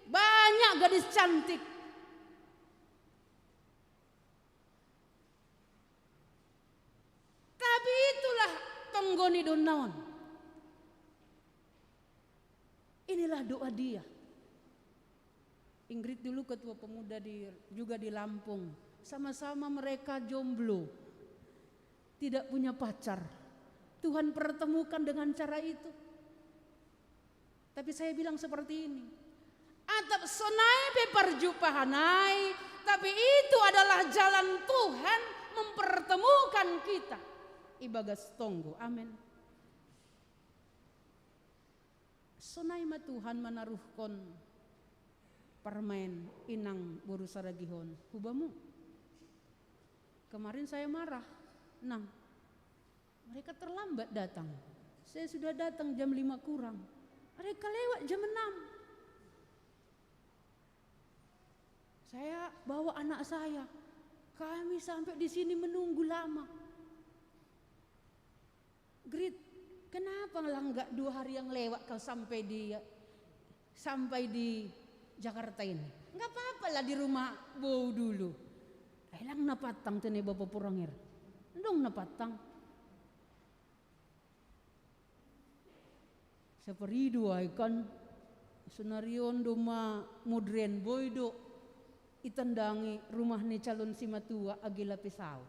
Banyak gadis cantik. Tapi itulah tonggo ni donnaon. Inilah doa dia. Ingrid dulu ketua pemuda di, juga di Lampung. Sama-sama mereka jomblo. Tidak punya pacar. Tuhan pertemukan dengan cara itu. Tapi saya bilang seperti ini. Atap sonai pe parjumpahan ai, tapi itu adalah jalan Tuhan mempertemukan kita. Ibagas tonggo. Amin. Sonai ma Tuhan manaruhkon parumaen inang boru Saragihon hubamu. Kemarin saya marah, nang. Mereka terlambat datang. Saya sudah datang jam lima kurang. Mereka lewat jam enam. Saya bawa anak saya. Kami sampai di sini menunggu lama. Grit, kenapa lang nggak dua hari yang lewat kau sampai di sampai di Jakarta ini? Nggak apa-apa lah di rumah bou dulu. Elang napattang tene bapa purangir. Ndong napattang. Saparidu ai kan, sonarion doma modren boido itandangi rumah ni calon simatua agila pisau.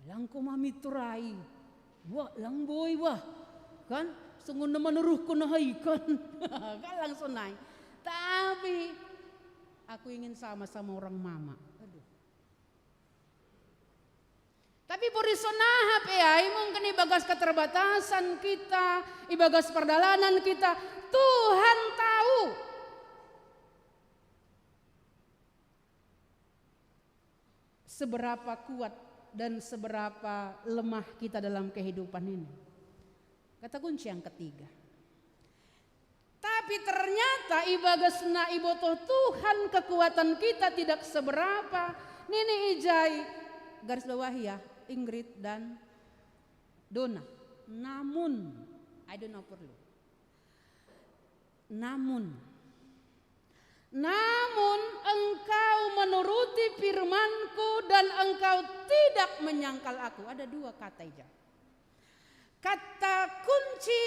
Langko mamiturai. Wah, lang boi wah. Kan? Sungun na manuruhku na hai kan. Kan langsung naik. Tapi aku ingin sama sama orang mama. Aduh. Tapi purisonaha pe ai mungkin ibagas keterbatasan kita, ibagas perdalanan kita, Tuhan tahu seberapa kuat dan seberapa lemah kita dalam kehidupan ini. Kata kunci yang ketiga. Tapi ternyata ibagasna ibotoh Tuhan kekuatan kita tidak seberapa. Nini ijai, garis bawah ya, Ingrid dan Dona. Namun, I don't know perlu. Namun, namun engkau menuruti firmanku dan engkau tidak menyangkal aku. Ada dua kata ijai. Kata kunci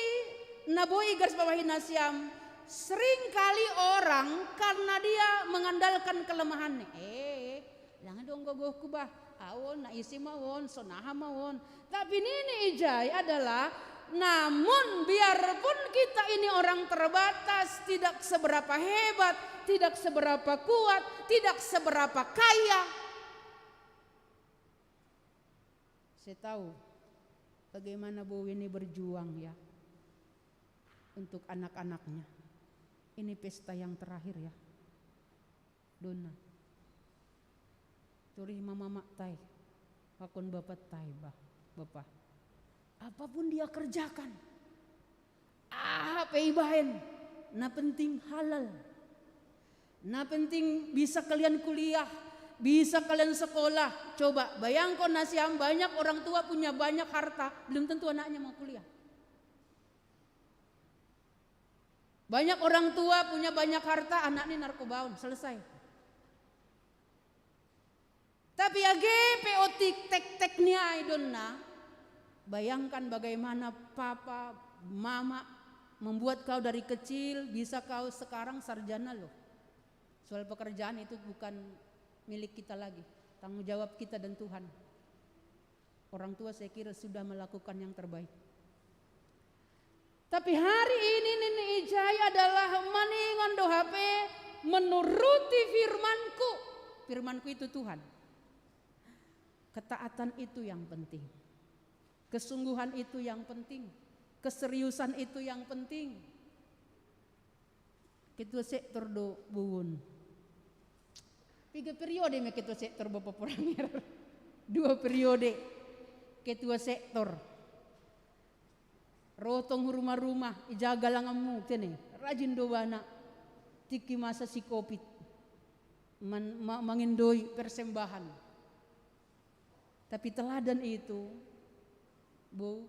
naboi garis bawahi nasiam, seringkali orang karena dia mengandalkan kelemahannya. Eh, jangan dong gogohku bah. Awon, na isi mawon, sonaha mawon. Tapi nini ijai adalah, namun biarpun kita ini orang terbatas, tidak seberapa hebat, tidak seberapa kuat, tidak seberapa kaya. Saya tahu bagaimana Bu Winnie berjuang ya untuk anak-anaknya. Ini pesta yang terakhir ya. Dona. Turih mama tai. Pakon bapak tai bah. Bapak. Apapun dia kerjakan. Ah, pe ibaen. Na penting halal. Na penting bisa kalian kuliah, bisa kalian sekolah. Coba bayangkan nasiam banyak orang tua punya banyak harta, belum tentu anaknya mau kuliah. Banyak orang tua punya banyak harta, anaknya narkobaun, selesai. Tapi age pe otik tek-tek ni ai Dona, bayangkan bagaimana papa, mama membuat kau dari kecil bisa kau sekarang sarjana loh. Soal pekerjaan itu bukan milik kita lagi, tanggung jawab kita dan Tuhan. Orang tua saya kira sudah melakukan yang terbaik. Tapi hari ini nini ijai adalah maningon do hape menuruti firmanku. Firmanku itu Tuhan. Ketaatan itu yang penting. Kesungguhan itu yang penting. Keseriusan itu yang penting. Ketua sektor do buun. Tiga periode me ketua sektor Bapak Purangir. Dua periode ketua sektor. Rotong rumah-rumah, ijaga langanmu, tene. Rajin do bana. Tiki masa si covid. Man, ma, mangendoi persembahan. Tapi teladan itu, Bu,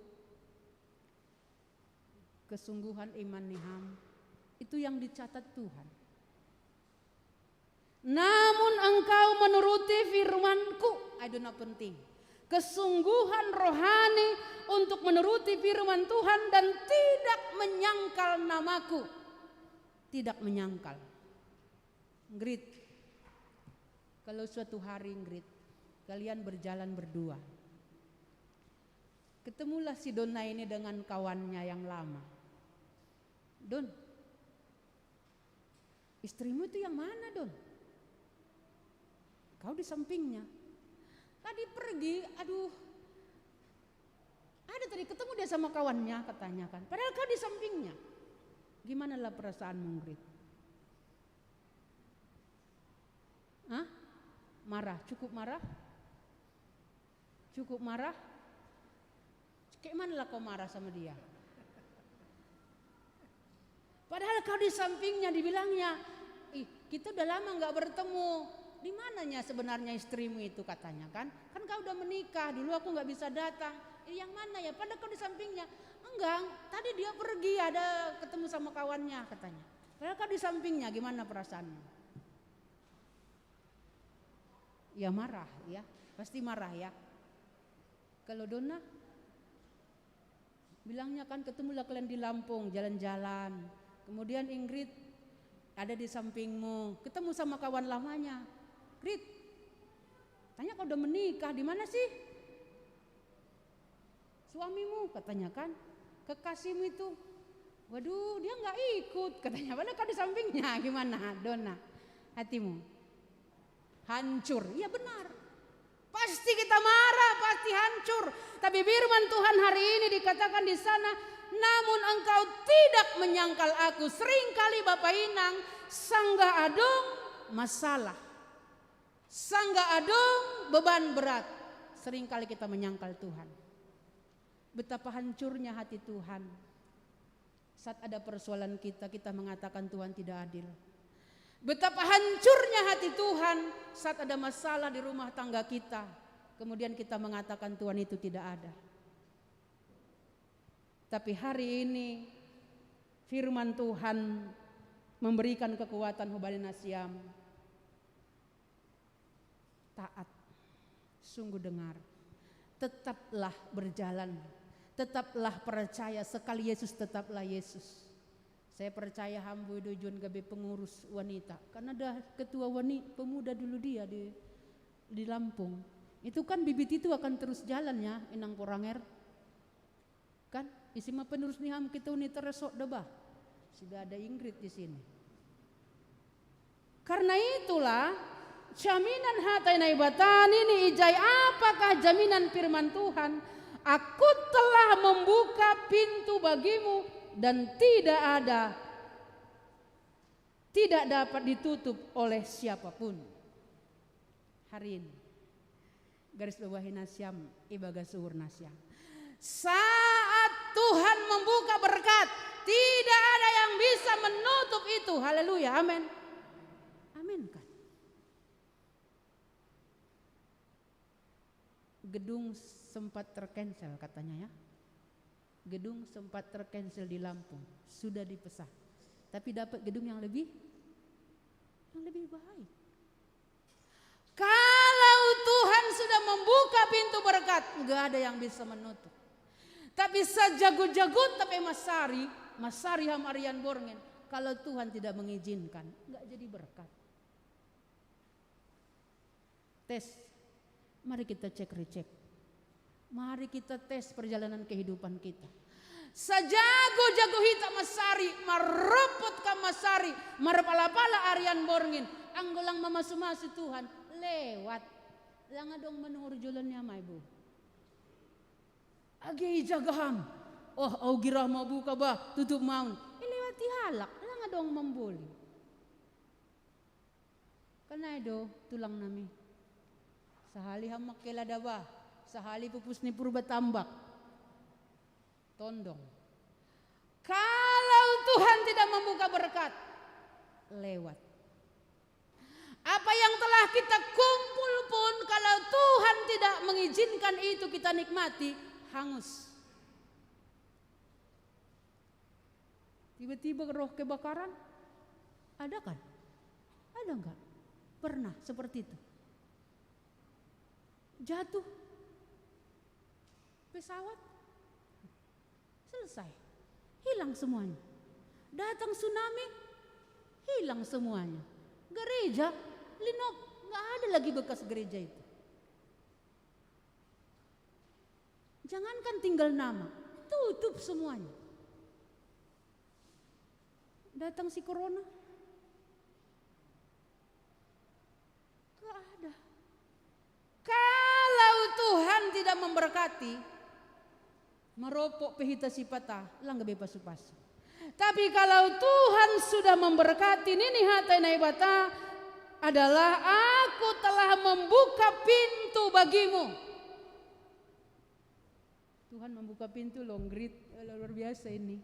kesungguhan iman niham, itu yang dicatat Tuhan. Namun engkau menuruti firmanku, I do not penting. Kesungguhan rohani untuk menuruti firman Tuhan dan tidak menyangkal namaku. Tidak menyangkal. Grit, kalau suatu hari Grit, kalian berjalan berdua. Ketemulah si Dona ini dengan kawannya yang lama. Don, istrimu itu yang mana, Don? Kau di sampingnya. Tadi pergi, aduh. Ada tadi ketemu dia sama kawannya katanya kan. Padahal kau di sampingnya. Gimana lah perasaanmu, Grit? Hah? Marah, cukup marah? Cukup marah? Kayak mana lah kau marah sama dia? Padahal kau di sampingnya dibilangnya, "Ih, kita udah lama nggak bertemu. Di mananya sebenarnya istrimu itu?" katanya kan. "Kan kau udah menikah, dulu aku nggak bisa datang." "Eh, yang mana ya?" Padahal kau di sampingnya. "Enggak, tadi dia pergi ada ketemu sama kawannya," katanya. Padahal kau di sampingnya, gimana perasaanmu? Ya marah ya, pasti marah ya. Kalau Dona bilangnya kan ketemulah kalian di Lampung, jalan-jalan. Kemudian Ingrid ada di sampingmu, ketemu sama kawan lamanya. Grit, tanya kau udah menikah, di mana sih suamimu? Katanya kan, kekasihmu itu. Waduh, dia nggak ikut, katanya. Padahal kau di sampingnya, gimana Dona? Hatimu hancur, iya benar. Pasti kita marah, pasti hancur. Tapi firman Tuhan hari ini dikatakan di sana, namun engkau tidak menyangkal aku. Seringkali Bapak Inang, sanggah adong masalah. Sanggah adong beban berat. Seringkali kita menyangkal Tuhan. Betapa hancurnya hati Tuhan. Saat ada persoalan kita, kita mengatakan Tuhan tidak adil. Betapa hancurnya hati Tuhan saat ada masalah di rumah tangga kita. Kemudian kita mengatakan Tuhan itu tidak ada. Tapi hari ini firman Tuhan memberikan kekuatan hubari nasiam. Taat, sungguh dengar. Tetaplah berjalan. Tetaplah percaya, sekali Yesus tetaplah Yesus. Saya percaya hambu itu Juan gabe pengurus wanita. Karena ada ketua wanita pemuda dulu dia di di Lampung. Itu kan bibit itu akan terus jalan ya, Inang Poranger. Kan isi mah penerus nih ham kita unita resort deh bah. Sudah ada Ingrid di sini. Karena itulah jaminan hatai naibatan ini ijai apakah jaminan firman Tuhan? Aku telah membuka pintu bagimu dan tidak ada tidak dapat ditutup oleh siapapun. Hari ini garis bawahi nasiam ibaga suhur nasiam. Saat Tuhan membuka berkat, tidak ada yang bisa menutup itu. Haleluya, amin. Amin kan? Gedung sempat tercancel katanya ya. Gedung sempat tercancel di Lampung, sudah dipesan. Tapi dapat gedung yang lebih yang lebih baik. Kalau Tuhan sudah membuka pintu berkat, nggak ada yang bisa menutup. Tapi sajago-jago tapi masari, masari ham Arian Borngin. Kalau Tuhan tidak mengizinkan, nggak jadi berkat. Tes. Mari kita cek recek. Mari kita tes perjalanan kehidupan kita. Sajago-jago hita masari, maropot ka masari, marpala-pala Arian Borngin. Anggolang mamasu-masu Tuhan, lewat. Langa dong manuhur jolonnya mai bu. Agi ijagaham. Oh, au girah mau buka bah, tutup maun. Ilewati halak, langa dong mamboli. Kanai do tulang nami. Sahali hamak kela daba, sahali pupus ni purba tambak. Tondong. Kalau Tuhan tidak membuka berkat, lewat. Apa yang telah kita kumpul pun kalau Tuhan tidak mengizinkan itu kita nikmati, hangus. Tiba-tiba roh kebakaran, ada kan? Ada enggak? Pernah seperti itu. Jatuh pesawat, selesai. Hilang semuanya. Datang tsunami, hilang semuanya. Gereja, linop, nggak ada lagi bekas gereja itu. Jangankan tinggal nama, tutup semuanya. Datang si corona, gak ada. Kalau Tuhan tidak memberkati, meropok pehita sipata, langga be pasu-pasu. Tapi kalau Tuhan sudah memberkati nini hatai naibata adalah aku telah membuka pintu bagimu. Tuhan membuka pintu longgerit, luar biasa ini.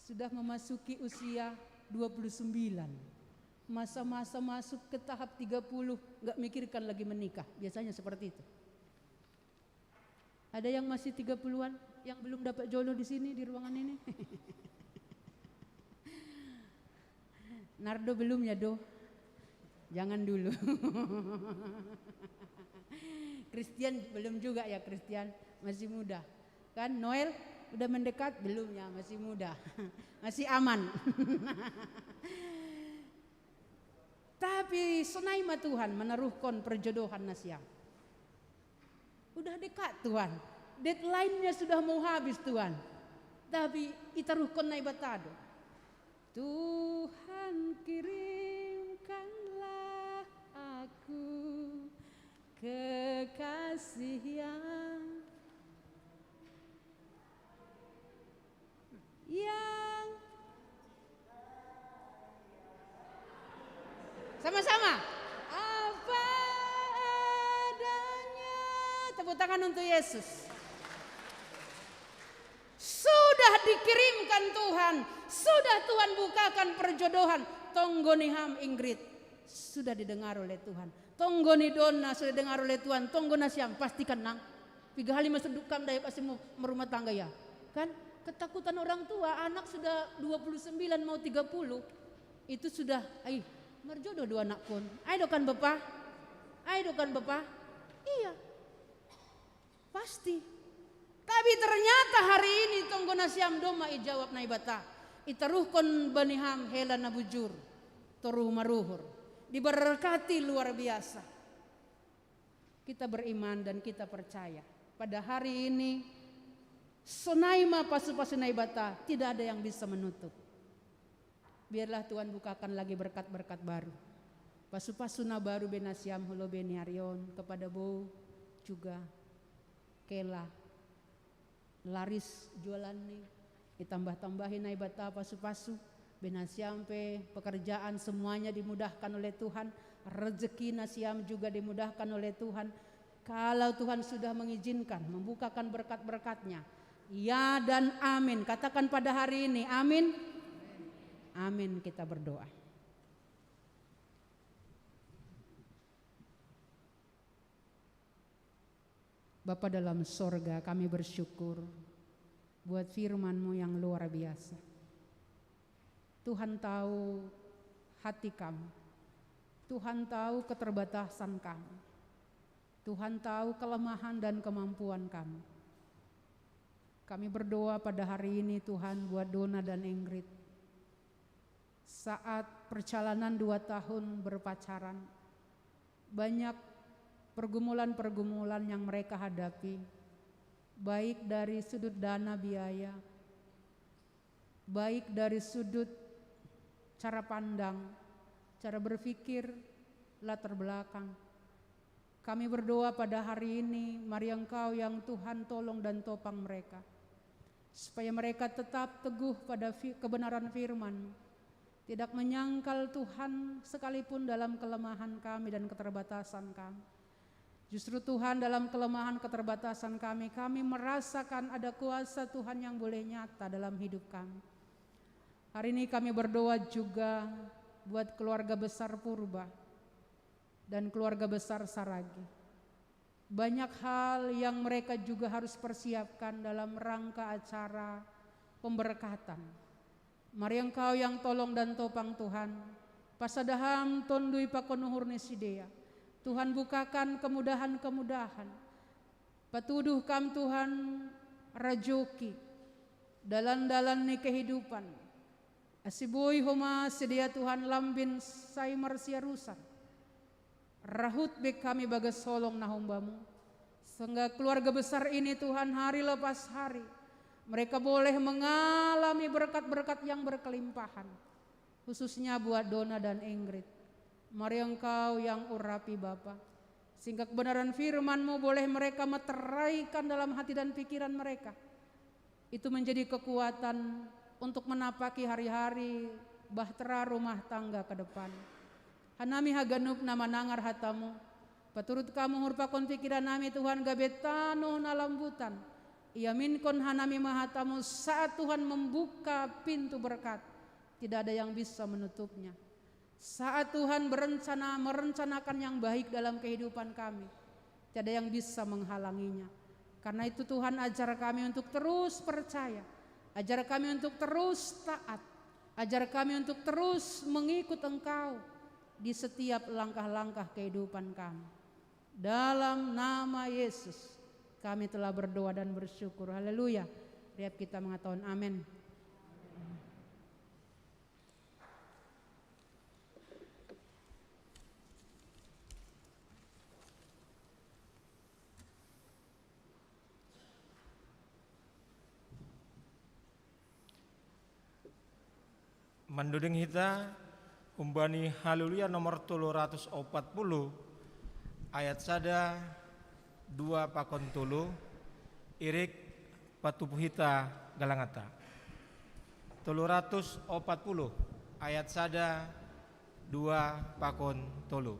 Sudah memasuki usia dua puluh sembilan. Masa-masa masuk ke tahap tiga puluh, nggak mikirkan lagi menikah. Biasanya seperti itu. Ada yang masih tiga puluhan yang belum dapat jodoh di sini, di ruangan ini? Nardo belum ya, Do? Jangan dulu. Christian belum juga ya, Christian. Masih muda. Kan Noel udah mendekat? Belum ya, masih muda. Masih aman. Tapi sonai ma Tuhan meneruhkon perjodohan na siam. Udah dekat, Tuhan. Deadline-nya sudah mau habis, Tuhan. Tapi itaruhkon Naibata do. Tuhan, kirimkanlah aku kekasih yang, yang sama-sama. Apa adanya. Tepuk tangan untuk Yesus. Sudah dikirimkan Tuhan, sudah Tuhan bukakan perjodohan. Tonggo ni ham, Ingrid, sudah didengar oleh Tuhan. Tonggo ni Dona sudah didengar oleh Tuhan. Tonggo na siam, pastikan nang. Piga hali masuk dukam daya kasihmu merumah tangga ya. Kan ketakutan orang tua, anak sudah dua puluh sembilan mau tiga puluh. Itu sudah, ai, marjodoh do anakkon. Ai do kan Bapa? Ai do kan Bapa? Iya. Pasti. Tapi ternyata hari ini tonggo na siam domma ijawab Naibata. Itaruhkon bani ham hela na bujur, toru maruhur. Diberkati luar biasa. Kita beriman dan kita percaya. Pada hari ini, sonai ma pasu-pasu Naibata, tidak ada yang bisa menutup. Biarlah Tuhan bukakan lagi berkat-berkat baru. Pasu-pasu na baru be na siam hulobi ni ari on kepada bou juga Kela. Laris jualan ni, itambah-tambahi Naibata pasu-pasu, be na siam pe pekerjaan semuanya dimudahkan oleh Tuhan, rezeki na siam juga dimudahkan oleh Tuhan. Kalau Tuhan sudah mengizinkan, membukakan berkat-berkatnya, ya dan amin. Katakan pada hari ini, amin. Amin, kita berdoa. Bapa dalam sorga, kami bersyukur buat firman-Mu yang luar biasa. Tuhan tahu hati kami. Tuhan tahu keterbatasan kami. Tuhan tahu kelemahan dan kemampuan kami. Kami berdoa pada hari ini, Tuhan, buat Dona dan Ingrid. Saat perjalanan dua tahun berpacaran, banyak pergumulan-pergumulan yang mereka hadapi, baik dari sudut dana biaya, baik dari sudut cara pandang, cara berpikir, latar belakang. Kami berdoa pada hari ini, mari Engkau yang Tuhan tolong dan topang mereka. Supaya mereka tetap teguh pada fi-, kebenaran firman. Tidak menyangkal Tuhan sekalipun dalam kelemahan kami dan keterbatasan kami. Justru Tuhan, dalam kelemahan keterbatasan kami, kami merasakan ada kuasa Tuhan yang boleh nyata dalam hidup kami. Hari ini kami berdoa juga buat keluarga besar Purba dan keluarga besar Saragi. Banyak hal yang mereka juga harus persiapkan dalam rangka acara pemberkatan. Mari Engkau yang tolong dan topang, Tuhan. Pasada Ham tondui pakon uhur ni sidea. Tuhan, bukakan kemudahan-kemudahan. Patuduh Kam, Tuhan, rajoki, dalan-dalan ni kehidupan. Asi boi homa sidea, Tuhan, lambin sai marsiarusan. Rahut be kami bagas holong na humbamu. Sehingga keluarga besar ini, Tuhan, hari lepas hari, mereka boleh mengalami berkat-berkat yang berkelimpahan. Khususnya buat Dona dan Ingrid. Mari Engkau yang urapi, Bapa. Sehingga kebenaran firman-Mu boleh mereka meteraikan dalam hati dan pikiran mereka. Itu menjadi kekuatan untuk menapaki hari-hari bahtera rumah tangga ke depan. Hanami haganup na manangar hata-Mu, paturut Kam uhur pakon pikiran nami, Tuhan, gabe tanoh na lambutan. Iaminkon hanami ma hata-Mu saat Tuhan membuka pintu berkat. Tidak ada yang bisa menutupnya. Saat Tuhan berencana, merencanakan yang baik dalam kehidupan kami, tiada yang bisa menghalanginya. Karena itu, Tuhan, ajar kami untuk terus percaya. Ajar kami untuk terus taat. Ajar kami untuk terus mengikut Engkau di setiap langkah-langkah kehidupan kami. Dalam nama Yesus, kami telah berdoa dan bersyukur. Haleluya. Riap kita mengatakan amin. Manduding hita umbani Haleluya nomor tolu ratus opat puluh, ayat sada, dua pakon tolu, irik patupu hita galangata. Tolu ratus opat puluh, ayat sada, dua pakon tolu.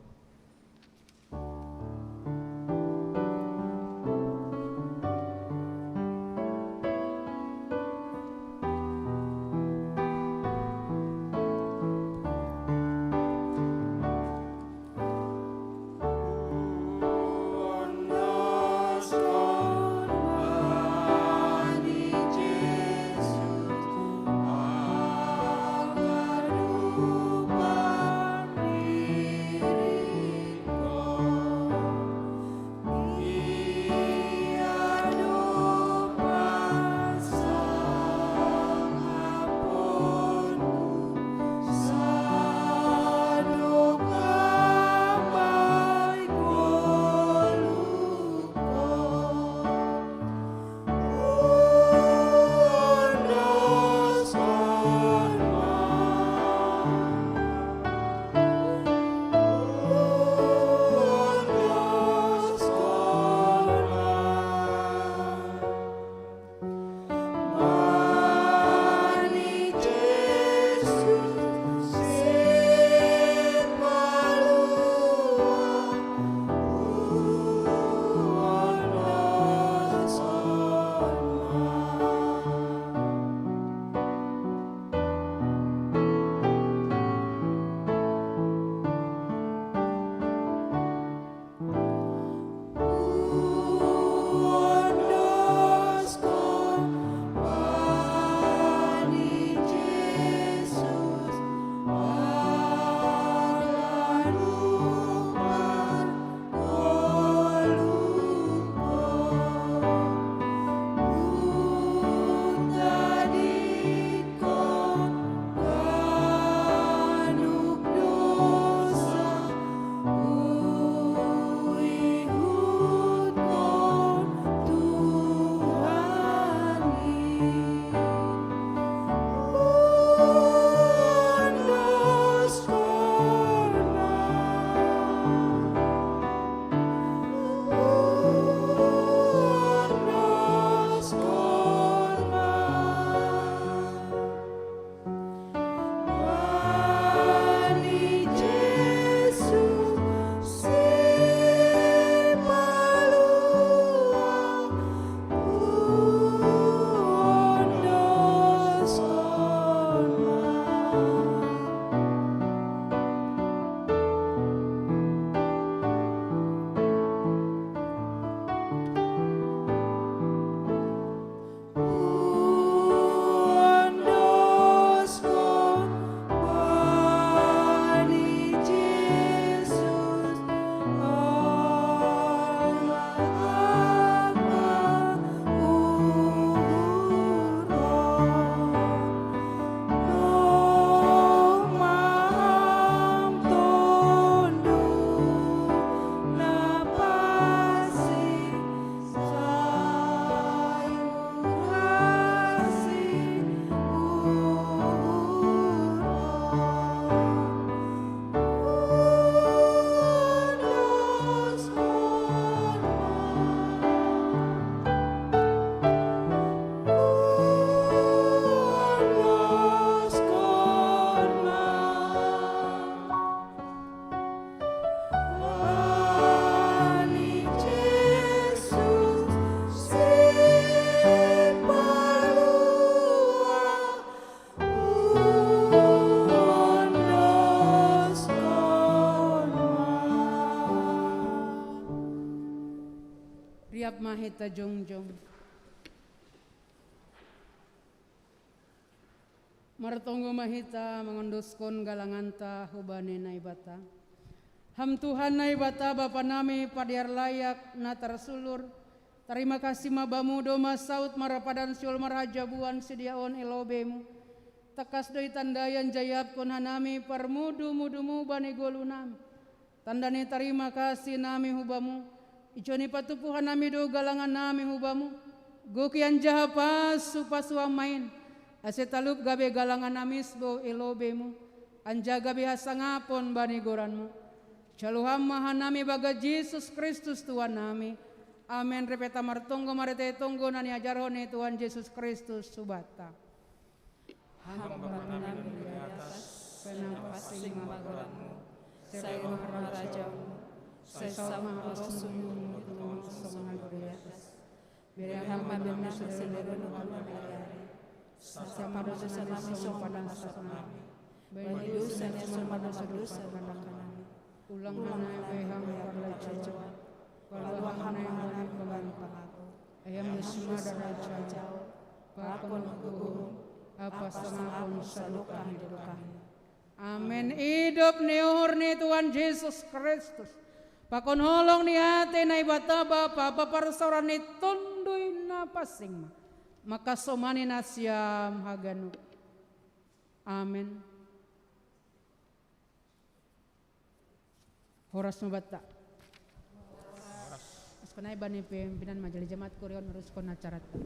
Riap ma hita jongjong. Martonggo ma hita mangondoskon galanganta hubani Naibata. Ham Tuhan Naibata Bapa nami padiar layak na tarsulur, tarima kasih ma Bamu do masaut marapadan siol marhajabuan sidiaon i lobeiMu. Takas do itandayan jayapkon hanami parmudu-muduMu bani golu nami. Tanda ni tarima kasih nami hubamu, ijon ipatupu hanami do galangan nami hubamu, goki anjaha pasu-pasu amain, ase talup gabe galangan nami sbo i lobeimu, anjaha gabe hasangapon bani goranmu. Jalo ham ma hanami bagas Jesus Kristus Tuhan nami. Amen. Ripeta martonggo marhitei tonggo na niajarhon ni Tuhan Jesus Kristus hubanta. Ham Bapa nami na di atas, sai na pansing ma goranmu, sai roha ma harajaonmu, sai saut ma hagogohonmu di tonga songon na di atas. Bere ham ma di on na so salelenglelengna ari-ari. Sesa ma dosa nami songon pansesat nami. Bahen dosa nami songon pansesat dosa ni pandahan nami. Ulang ma hanami bahen parlajaon, paluah ma hanami mambani pangago. Ai Ham do sumada harajaon, pakon hagogohon, hasangapon sadokah ni dokahna. Amen. Idop ni uhur ni Tuhan Jesus Kristus, pakon holong ni atei Naibata Bapa, paparsaoran ni Tonduy Napansing ma mangkasomani nasiam haganup. Amen. Horas ma banta. Horas. Sonai bani pimpinan majelis jemaat, kuria on neruskon acaranta.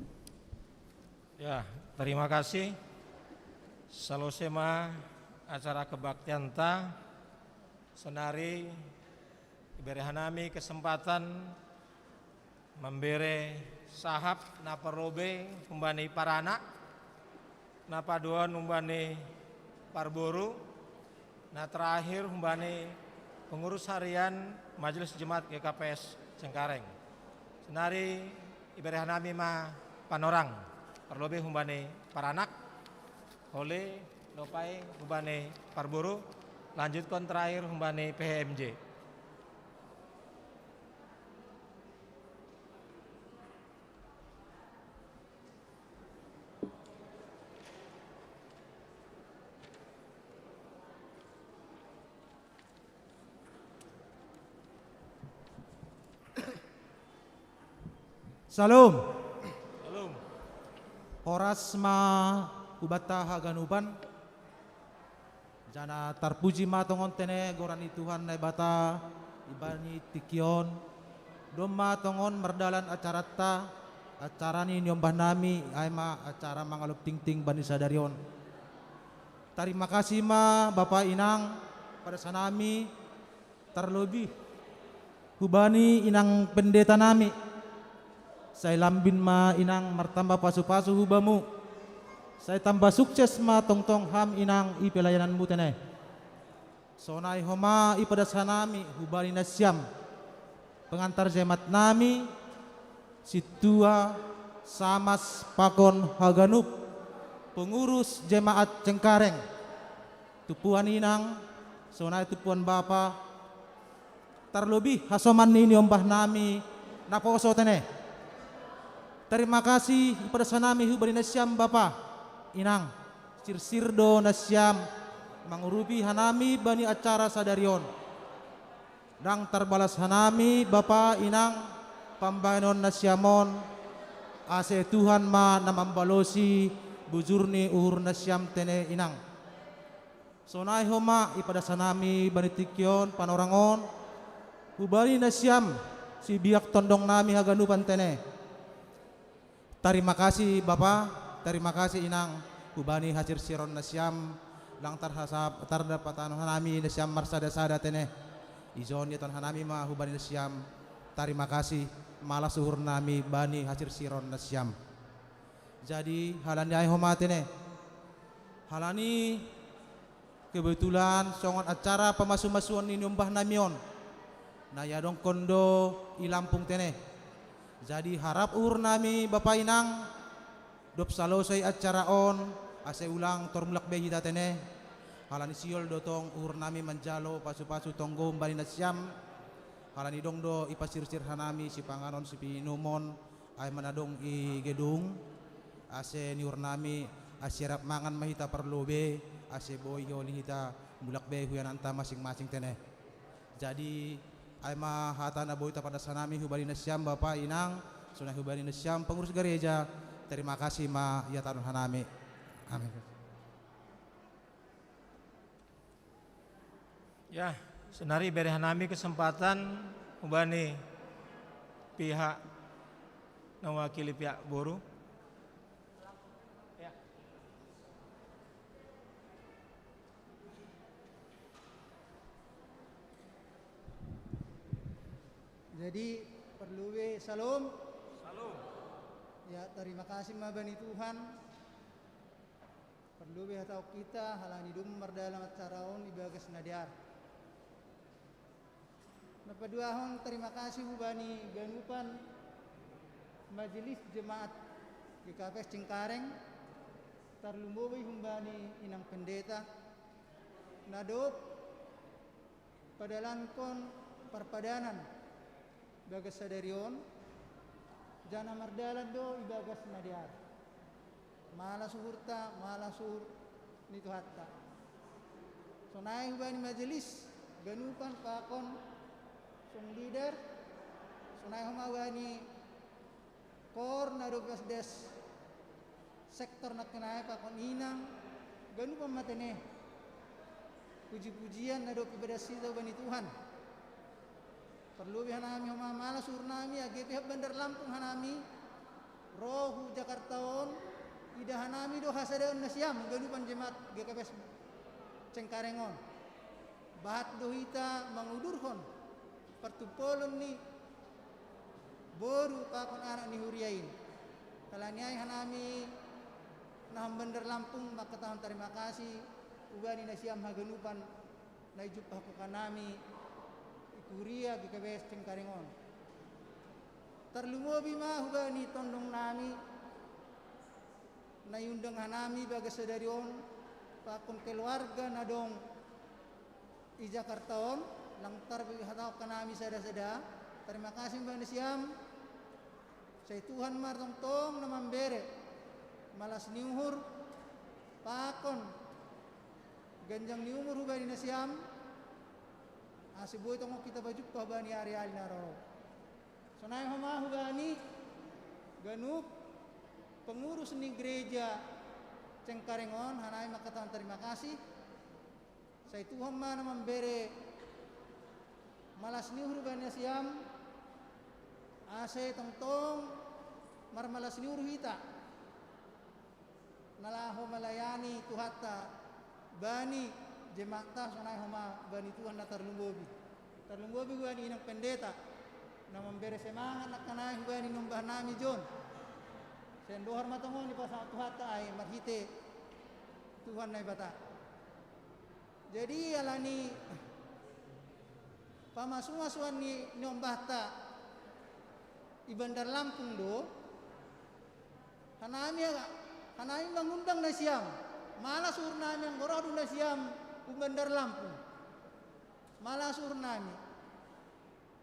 Ya, terima kasih. Salose ma acara kebaktianta. Sonari ibere hanami kesempatan mambere sahap na parlobei humbani paranak, na paduahon humbani parboru, na terakhir humbani pengurus harian Majelis Jemaat G K P S Cengkareng. Sonari ibere hanami ma panorang, parlobei humbani paranak, holi dope humbani parboru, lanjutkon terakhir humbani P H M J. Salom. Salom. Horas ma hubanta haganupan. Jala tarpuji ma tongon tene goran ni Tuhan Naibata ibani tingki on. Domma tongon mardalan acaranta, acara ni niombah nami, ai ma acara mangalop tingting bani sadari on. Tarima kasih ma Bapa, Inang, padas hanami, tarlobih hubani Inang Pendeta nami. Sai lambin ma Inang martamba pasu-pasu hubamu. Sai tamba sukses ma tongtong ham Inang i pelayananmu tene. Sonai homa ipadas hanami hubani nasiam, pengantar jemaat nami, sintua, samas pakon haganup pengurus jemaat Cengkareng. Tumpuan Inang, sonai tumpuan Bapa, tarlobih hasoman ni niombah nami naposo tene. Tarima kasih ipadas hanami hubani nasiam Bapa, Inang, sirsir do nasiam mangurupi hanami bani acara sadari on. Ndang tarbalas hanami Bapa, Inang, pambahenon nasiam on, ase Tuhan ma na mambalosi bujur ni uhur nasiam tene, Inang. Sonai homa ipadas hanami bani tingki on panorang on hubani nasiam, sibiak tondong nami haganupan tene. Tarima kasih Bapa, tarima kasih Inang, hubani hasirsiron nasiam, ndang tarhasap tardapatan hanami nasiam marsada-sada tene. Ijon diaton hanami ma hubani nasiam, tarima kasih, malas uhur nami bani hasirsiron nasiam. Jadi halani ai homa tene, halani kebetulan songon acara pamasu-masuon ni niombah nami on, na iadongkon do i Lampung tene. Jadi harap uhur nami Bapa, Inang, dob salosai acara on, ase ulang tor mulak be hita tene. Halani siol do tong uhur nami manjalo pasu-pasu tonggo humbani nasiam. Halani dong do ipasirsir hanami sipanganon sipainumon, ai ma na dong i gedung, ase niuhur nami Ase rap mangan ma hita parlobei, ase boi holi hita mulak be hu iananta masing-masing tene. Jadi, ai ma hata na boi tapadas hanami hubani nasiam Bapa, Inang, sonai hubani nasiam pengurus gareja, terima kasih ma ihatahon hanami. Amin. Ya, sonari bere hanami kesempatan hubani pihak na mewakili pihak boru. Ya. Jadi, parlobei, syalom. Syalom. Ya, tarima kasih ma bani Tuhan. Parlobei hatahon hita, halani dung mardalan acara on ibagas na dear. Na paduahon tarima kasih hubani ganupan Majelis Jemaat G K P S Cengkareng, tarlumobi hubani Inang Pendeta, na dob padalankon parpadanan bagas sadari on, jana mardalan do ibagas na dear. Malas uhurta, malas uhur ni Tuhanta. Sonai hubani majelis, ganupan pakon song leader, sonai homa hubani koor na dob das sektor nangkin ai pakon inang, ganupan ma tene. Puji-pujian na dob ibadas hita hubani Tuhan. Parlobei hanami homa malas uhurnami, age pe hap Bandar Lampung hanami, ro hu Jakarta on, ida hanami do hasadaon nasiam ganupan jemaat G K P S Cengkareng on. Bahat do hita mangudurhon partumpolon ni boru pakon anak ni huria in. Halani ai hanami na hap Bandar Lampung mangkatahon tarima kasih hubani nasiam haganupan na ijumpahkon hanami i kuria G K P S Cengkareng on. Tarlumobi ma hubani tondongnami na iundang hanami bagas sadari on, pakon keluarga na dong i Jakarta on, lang tarbe hatahon hanami sada-sada. Tarima kasih hubani nasiam. Sai Tuhan ma tongtong na mambere malas ni uhur pakon ganjang ni umur hubani nasiam, ase boi tongtong hita pajumpa hubani ari-ari na ro. Sonai homa hubani ganup pengurus ni gereja Cengkareng on, hanami mangkatahon tarima kasih. Sai Tuhan ma na mambere malas ni uhur hubani nasiam, ase tongtong marmalas ni uhur hita na laho malayani Tuhanta bani jemaatta, sonai homa bani Tuhan na tarlumobi. Tarlumobi hubani Inang Pendeta na mambere semangat nangkin ai hubani niombah nami jon. Sai ndohar ma tongon dipasahat Tuhanta ai marhite Tuhan Naibata. Jadi, alani pamasu-masuon ni niombahta i Bandar Lampung do, hanami, hanami mangundang nasiam. Malas uhurnami anggo roh do nasiam hu Bandar Lampung. Malas uhurnami.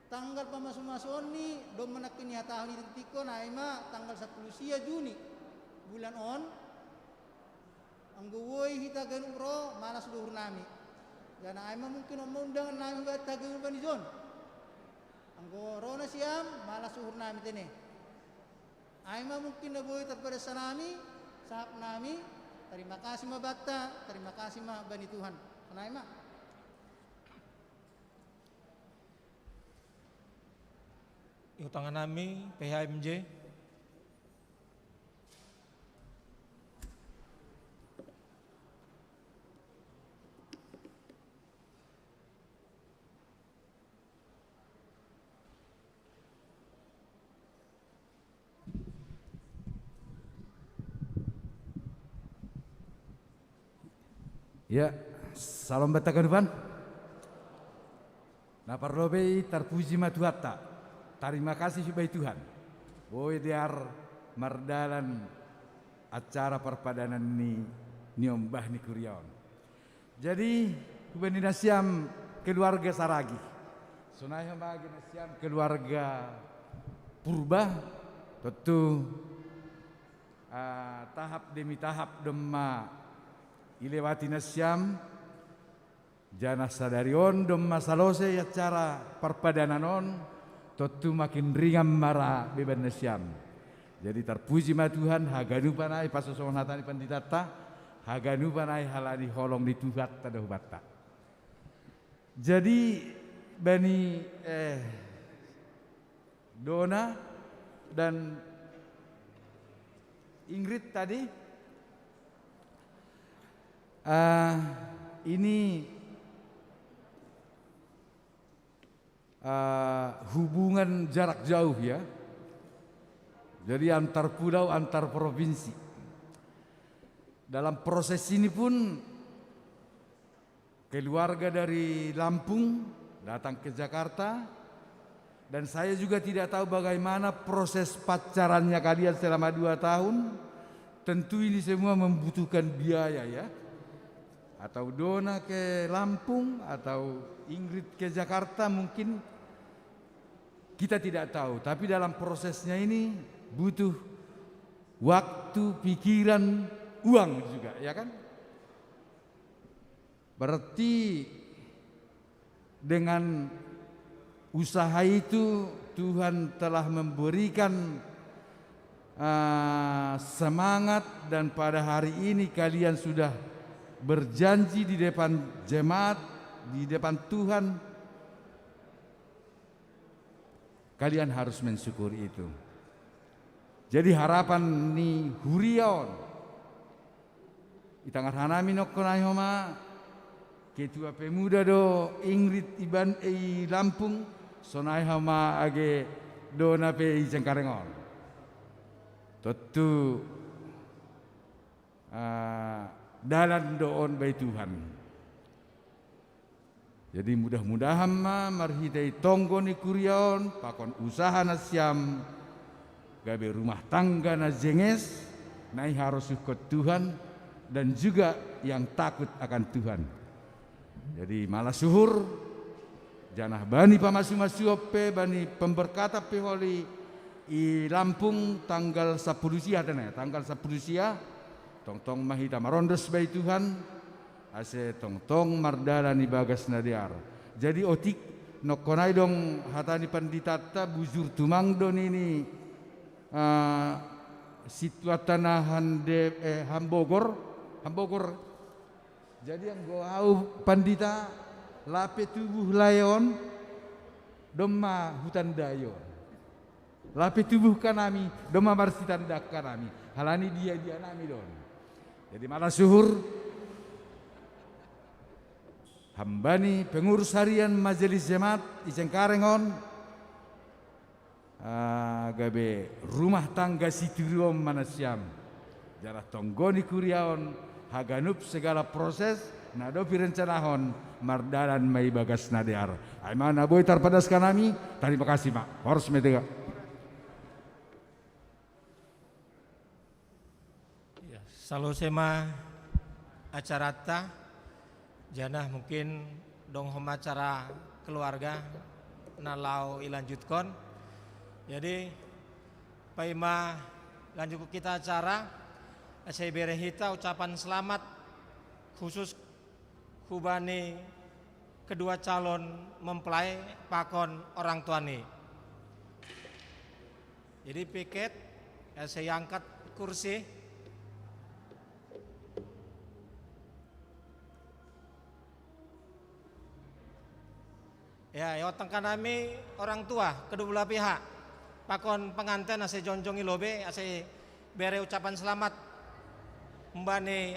Tanggal pamasu-masuon ni, domma nangkin ihatahon i tingkon, ai ma tanggal sampulu sia Juni bulan on. Anggo boi hita ganup ro, malas do uhurnami. Jana ai ma mungkin on ma undangan nami hubanta haganupan i jon. Anggo ro nasiam, malas uhurnami tene. Ai ma mungkin na boi tarpadas hanami, sahapnami, tarima kasih ma banta, tarima kasih ma bani Tuhan. Sonai ma. Ihutang hanami P H M J. Ya, salam banta haganupan. Na parlobei, tarpuji ma Tuhanta. Tarima kasih bai Tuhan. Boi dear mardalan acara parpadanan ni niombah ni kuria on. Jadi, hubani nasiam keluarga Saragih. Sonai homa age nasiam keluarga Purba, tontu Ah, tahap demi tahap domma ilewati nasiam, janah sadari on domma salose acara parpadanan on, tontu makin ringan ma ra beban nasiam. Jadi tarpuji ma Tuhan, haganupan ai pasosongon hata ni panditatta, haganupan ai halani holong ni Tuhanta do hubanta. Jadi bani, eh, Dona dan Ingrid tadi, eh, ini, eh, hubungan jarak jauh, ya. Jadi antar pulau, antar provinsi. Dalam proses ini pun keluarga dari Lampung datang ke Jakarta, dan saya juga tidak tahu bagaimana proses pacarannya kalian selama dua tahun. Tentu ini semua membutuhkan biaya, ya. Atau Dona ke Lampung, atau Ingrid ke Jakarta, mungkin kita tidak tahu. Tapi dalam prosesnya ini butuh waktu, pikiran, uang juga, ya kan? Berarti dengan usaha itu Tuhan telah memberikan, ah, semangat, dan pada hari ini kalian sudah berjanji di depan jemaat, di depan Tuhan. Kalian harus mensyukuri itu. Jadi harapan ni huria on, i tangar hanami nongko nai homa, ketua pemuda do Ingrid iban i Lampung, sonai homa age Dona pe i Cengkareng on. Tontu, ah, dalan do on bai Tuhan. Jadi mudah-mudahan ma marhitei tonggo ni kuria on pakon usaha nasiam, gabe rumah tangga na jenges, na iharosuhkon Tuhan, dan juga yang takut akan Tuhan. Jadi malas uhur, janah bani pamasu-masuon pe, bani pemberkatan pe holi i Lampung tanggal sampulu sia, tene, tanggal sampulu sia, tongtong ma hita marondos bai Tuhan, ase tongtong mardalan ibagas na dear. Jadi otik, nongko nai dong hata ni panditatta, bujur tumang do nini, ah, situata na hande, eh, Hambogor, Hambogor. Jadi anggo au pandita, lape tubuh lae on, domma hutandai on. Lape tubuh hanami, domma marsitanda hanami. Halani dia-dia nami do on. Jadi malas uhur, hambani pengurus harian Majelis Jemaat i Cengkareng on, ah, gabe rumah tangga situruon ma nasiam. Janah tonggo ni kuria on, haganup segala proses na dob irencanahon, mardalan ma ibagas na dear. Ai ma na boi tarpadas hanami, tarima kasih ma. Horas ma i Tuhan. Ya, salose ma acaranta, janah mungkin dong homa acara keluarga na laho ilanjutkon. Jadi, paima lanjutkon hita acara, ase ibere hita ucapan selamat khusus hubani kedua calon mempelai pakon orang tuani. Jadi piket, ase iangkat kursi. Ya, iotang hanami orang tua kedua belah pihak. Pakon penganten ase jongjong i lobei, ase bere ucapan selamat. Humbani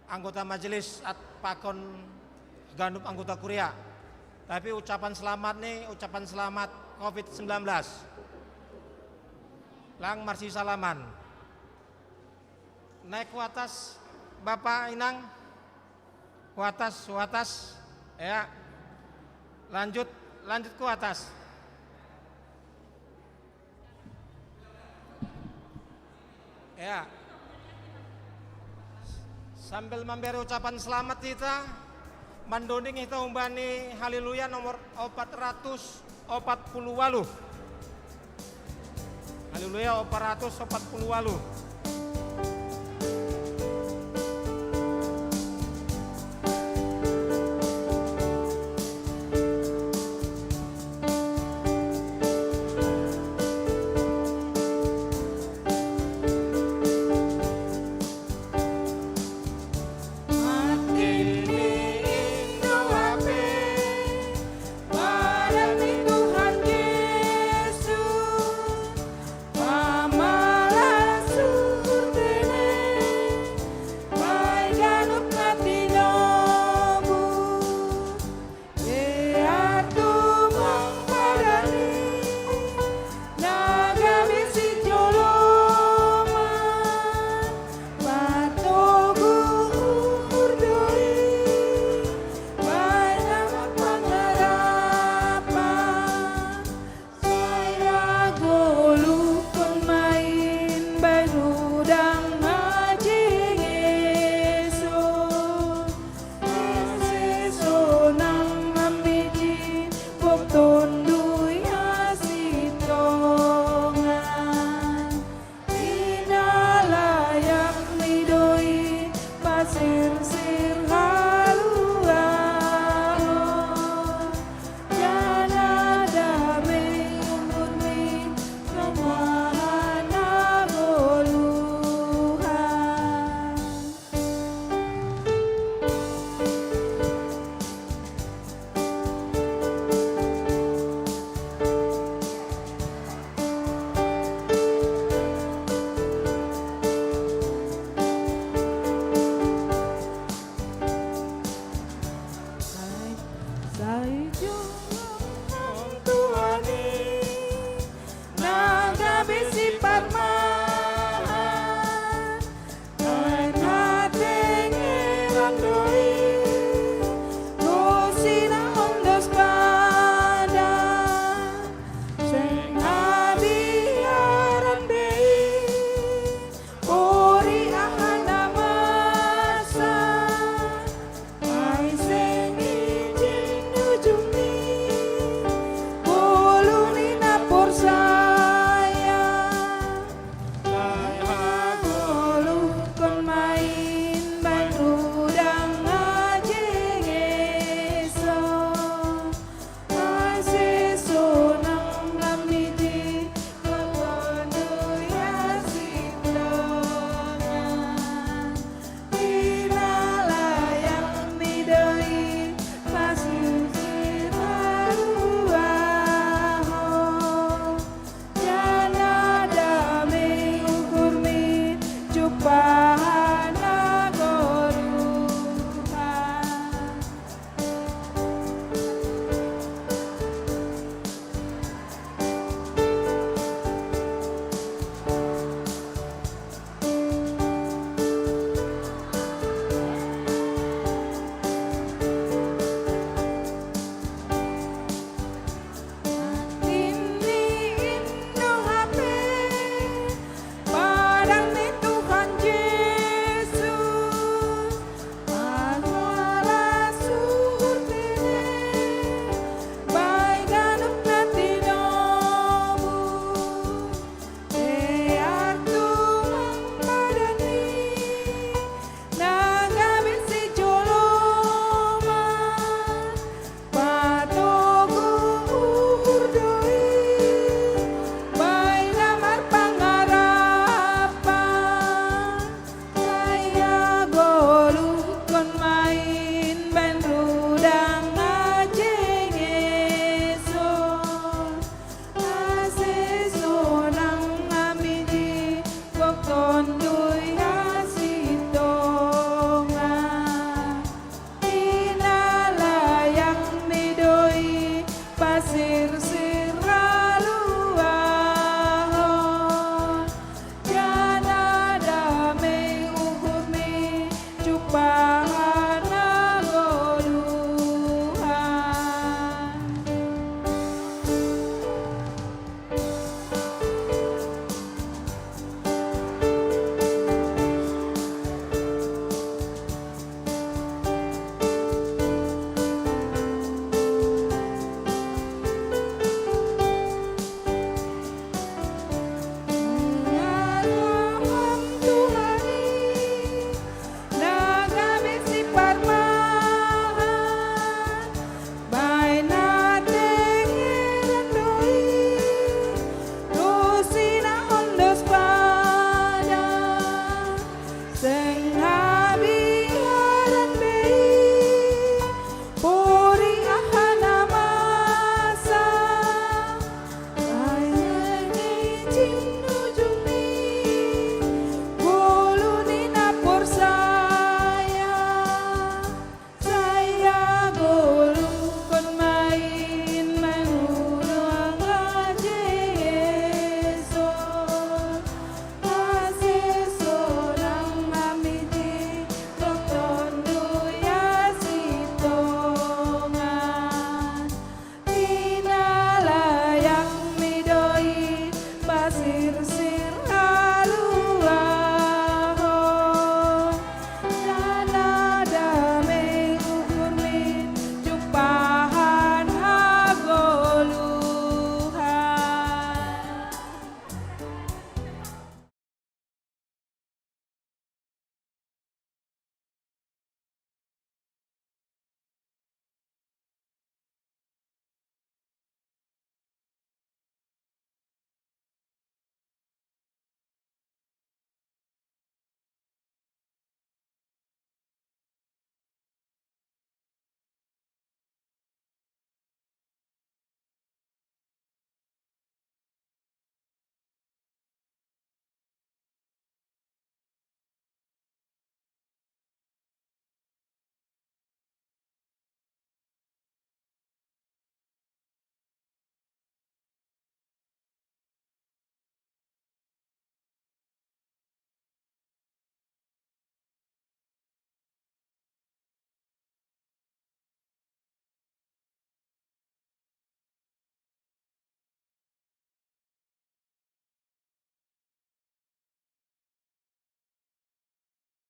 anggota majelis at pakon ganup anggota kuria. Tapi ucapan selamat ni, ucapan selamat covid sembilan belas. Lang marsisalaman. Naik ku atas, Bapak Inang. Ku atas, ku atas. Ya. Lanjut, lanjut ku atas. Ya. Sambil mambere ucapan selamat hita, mandoding hita humbani Haleluya nomor opat ratus opat puluh waluh. Haleluya opat ratus opat puluh waluh.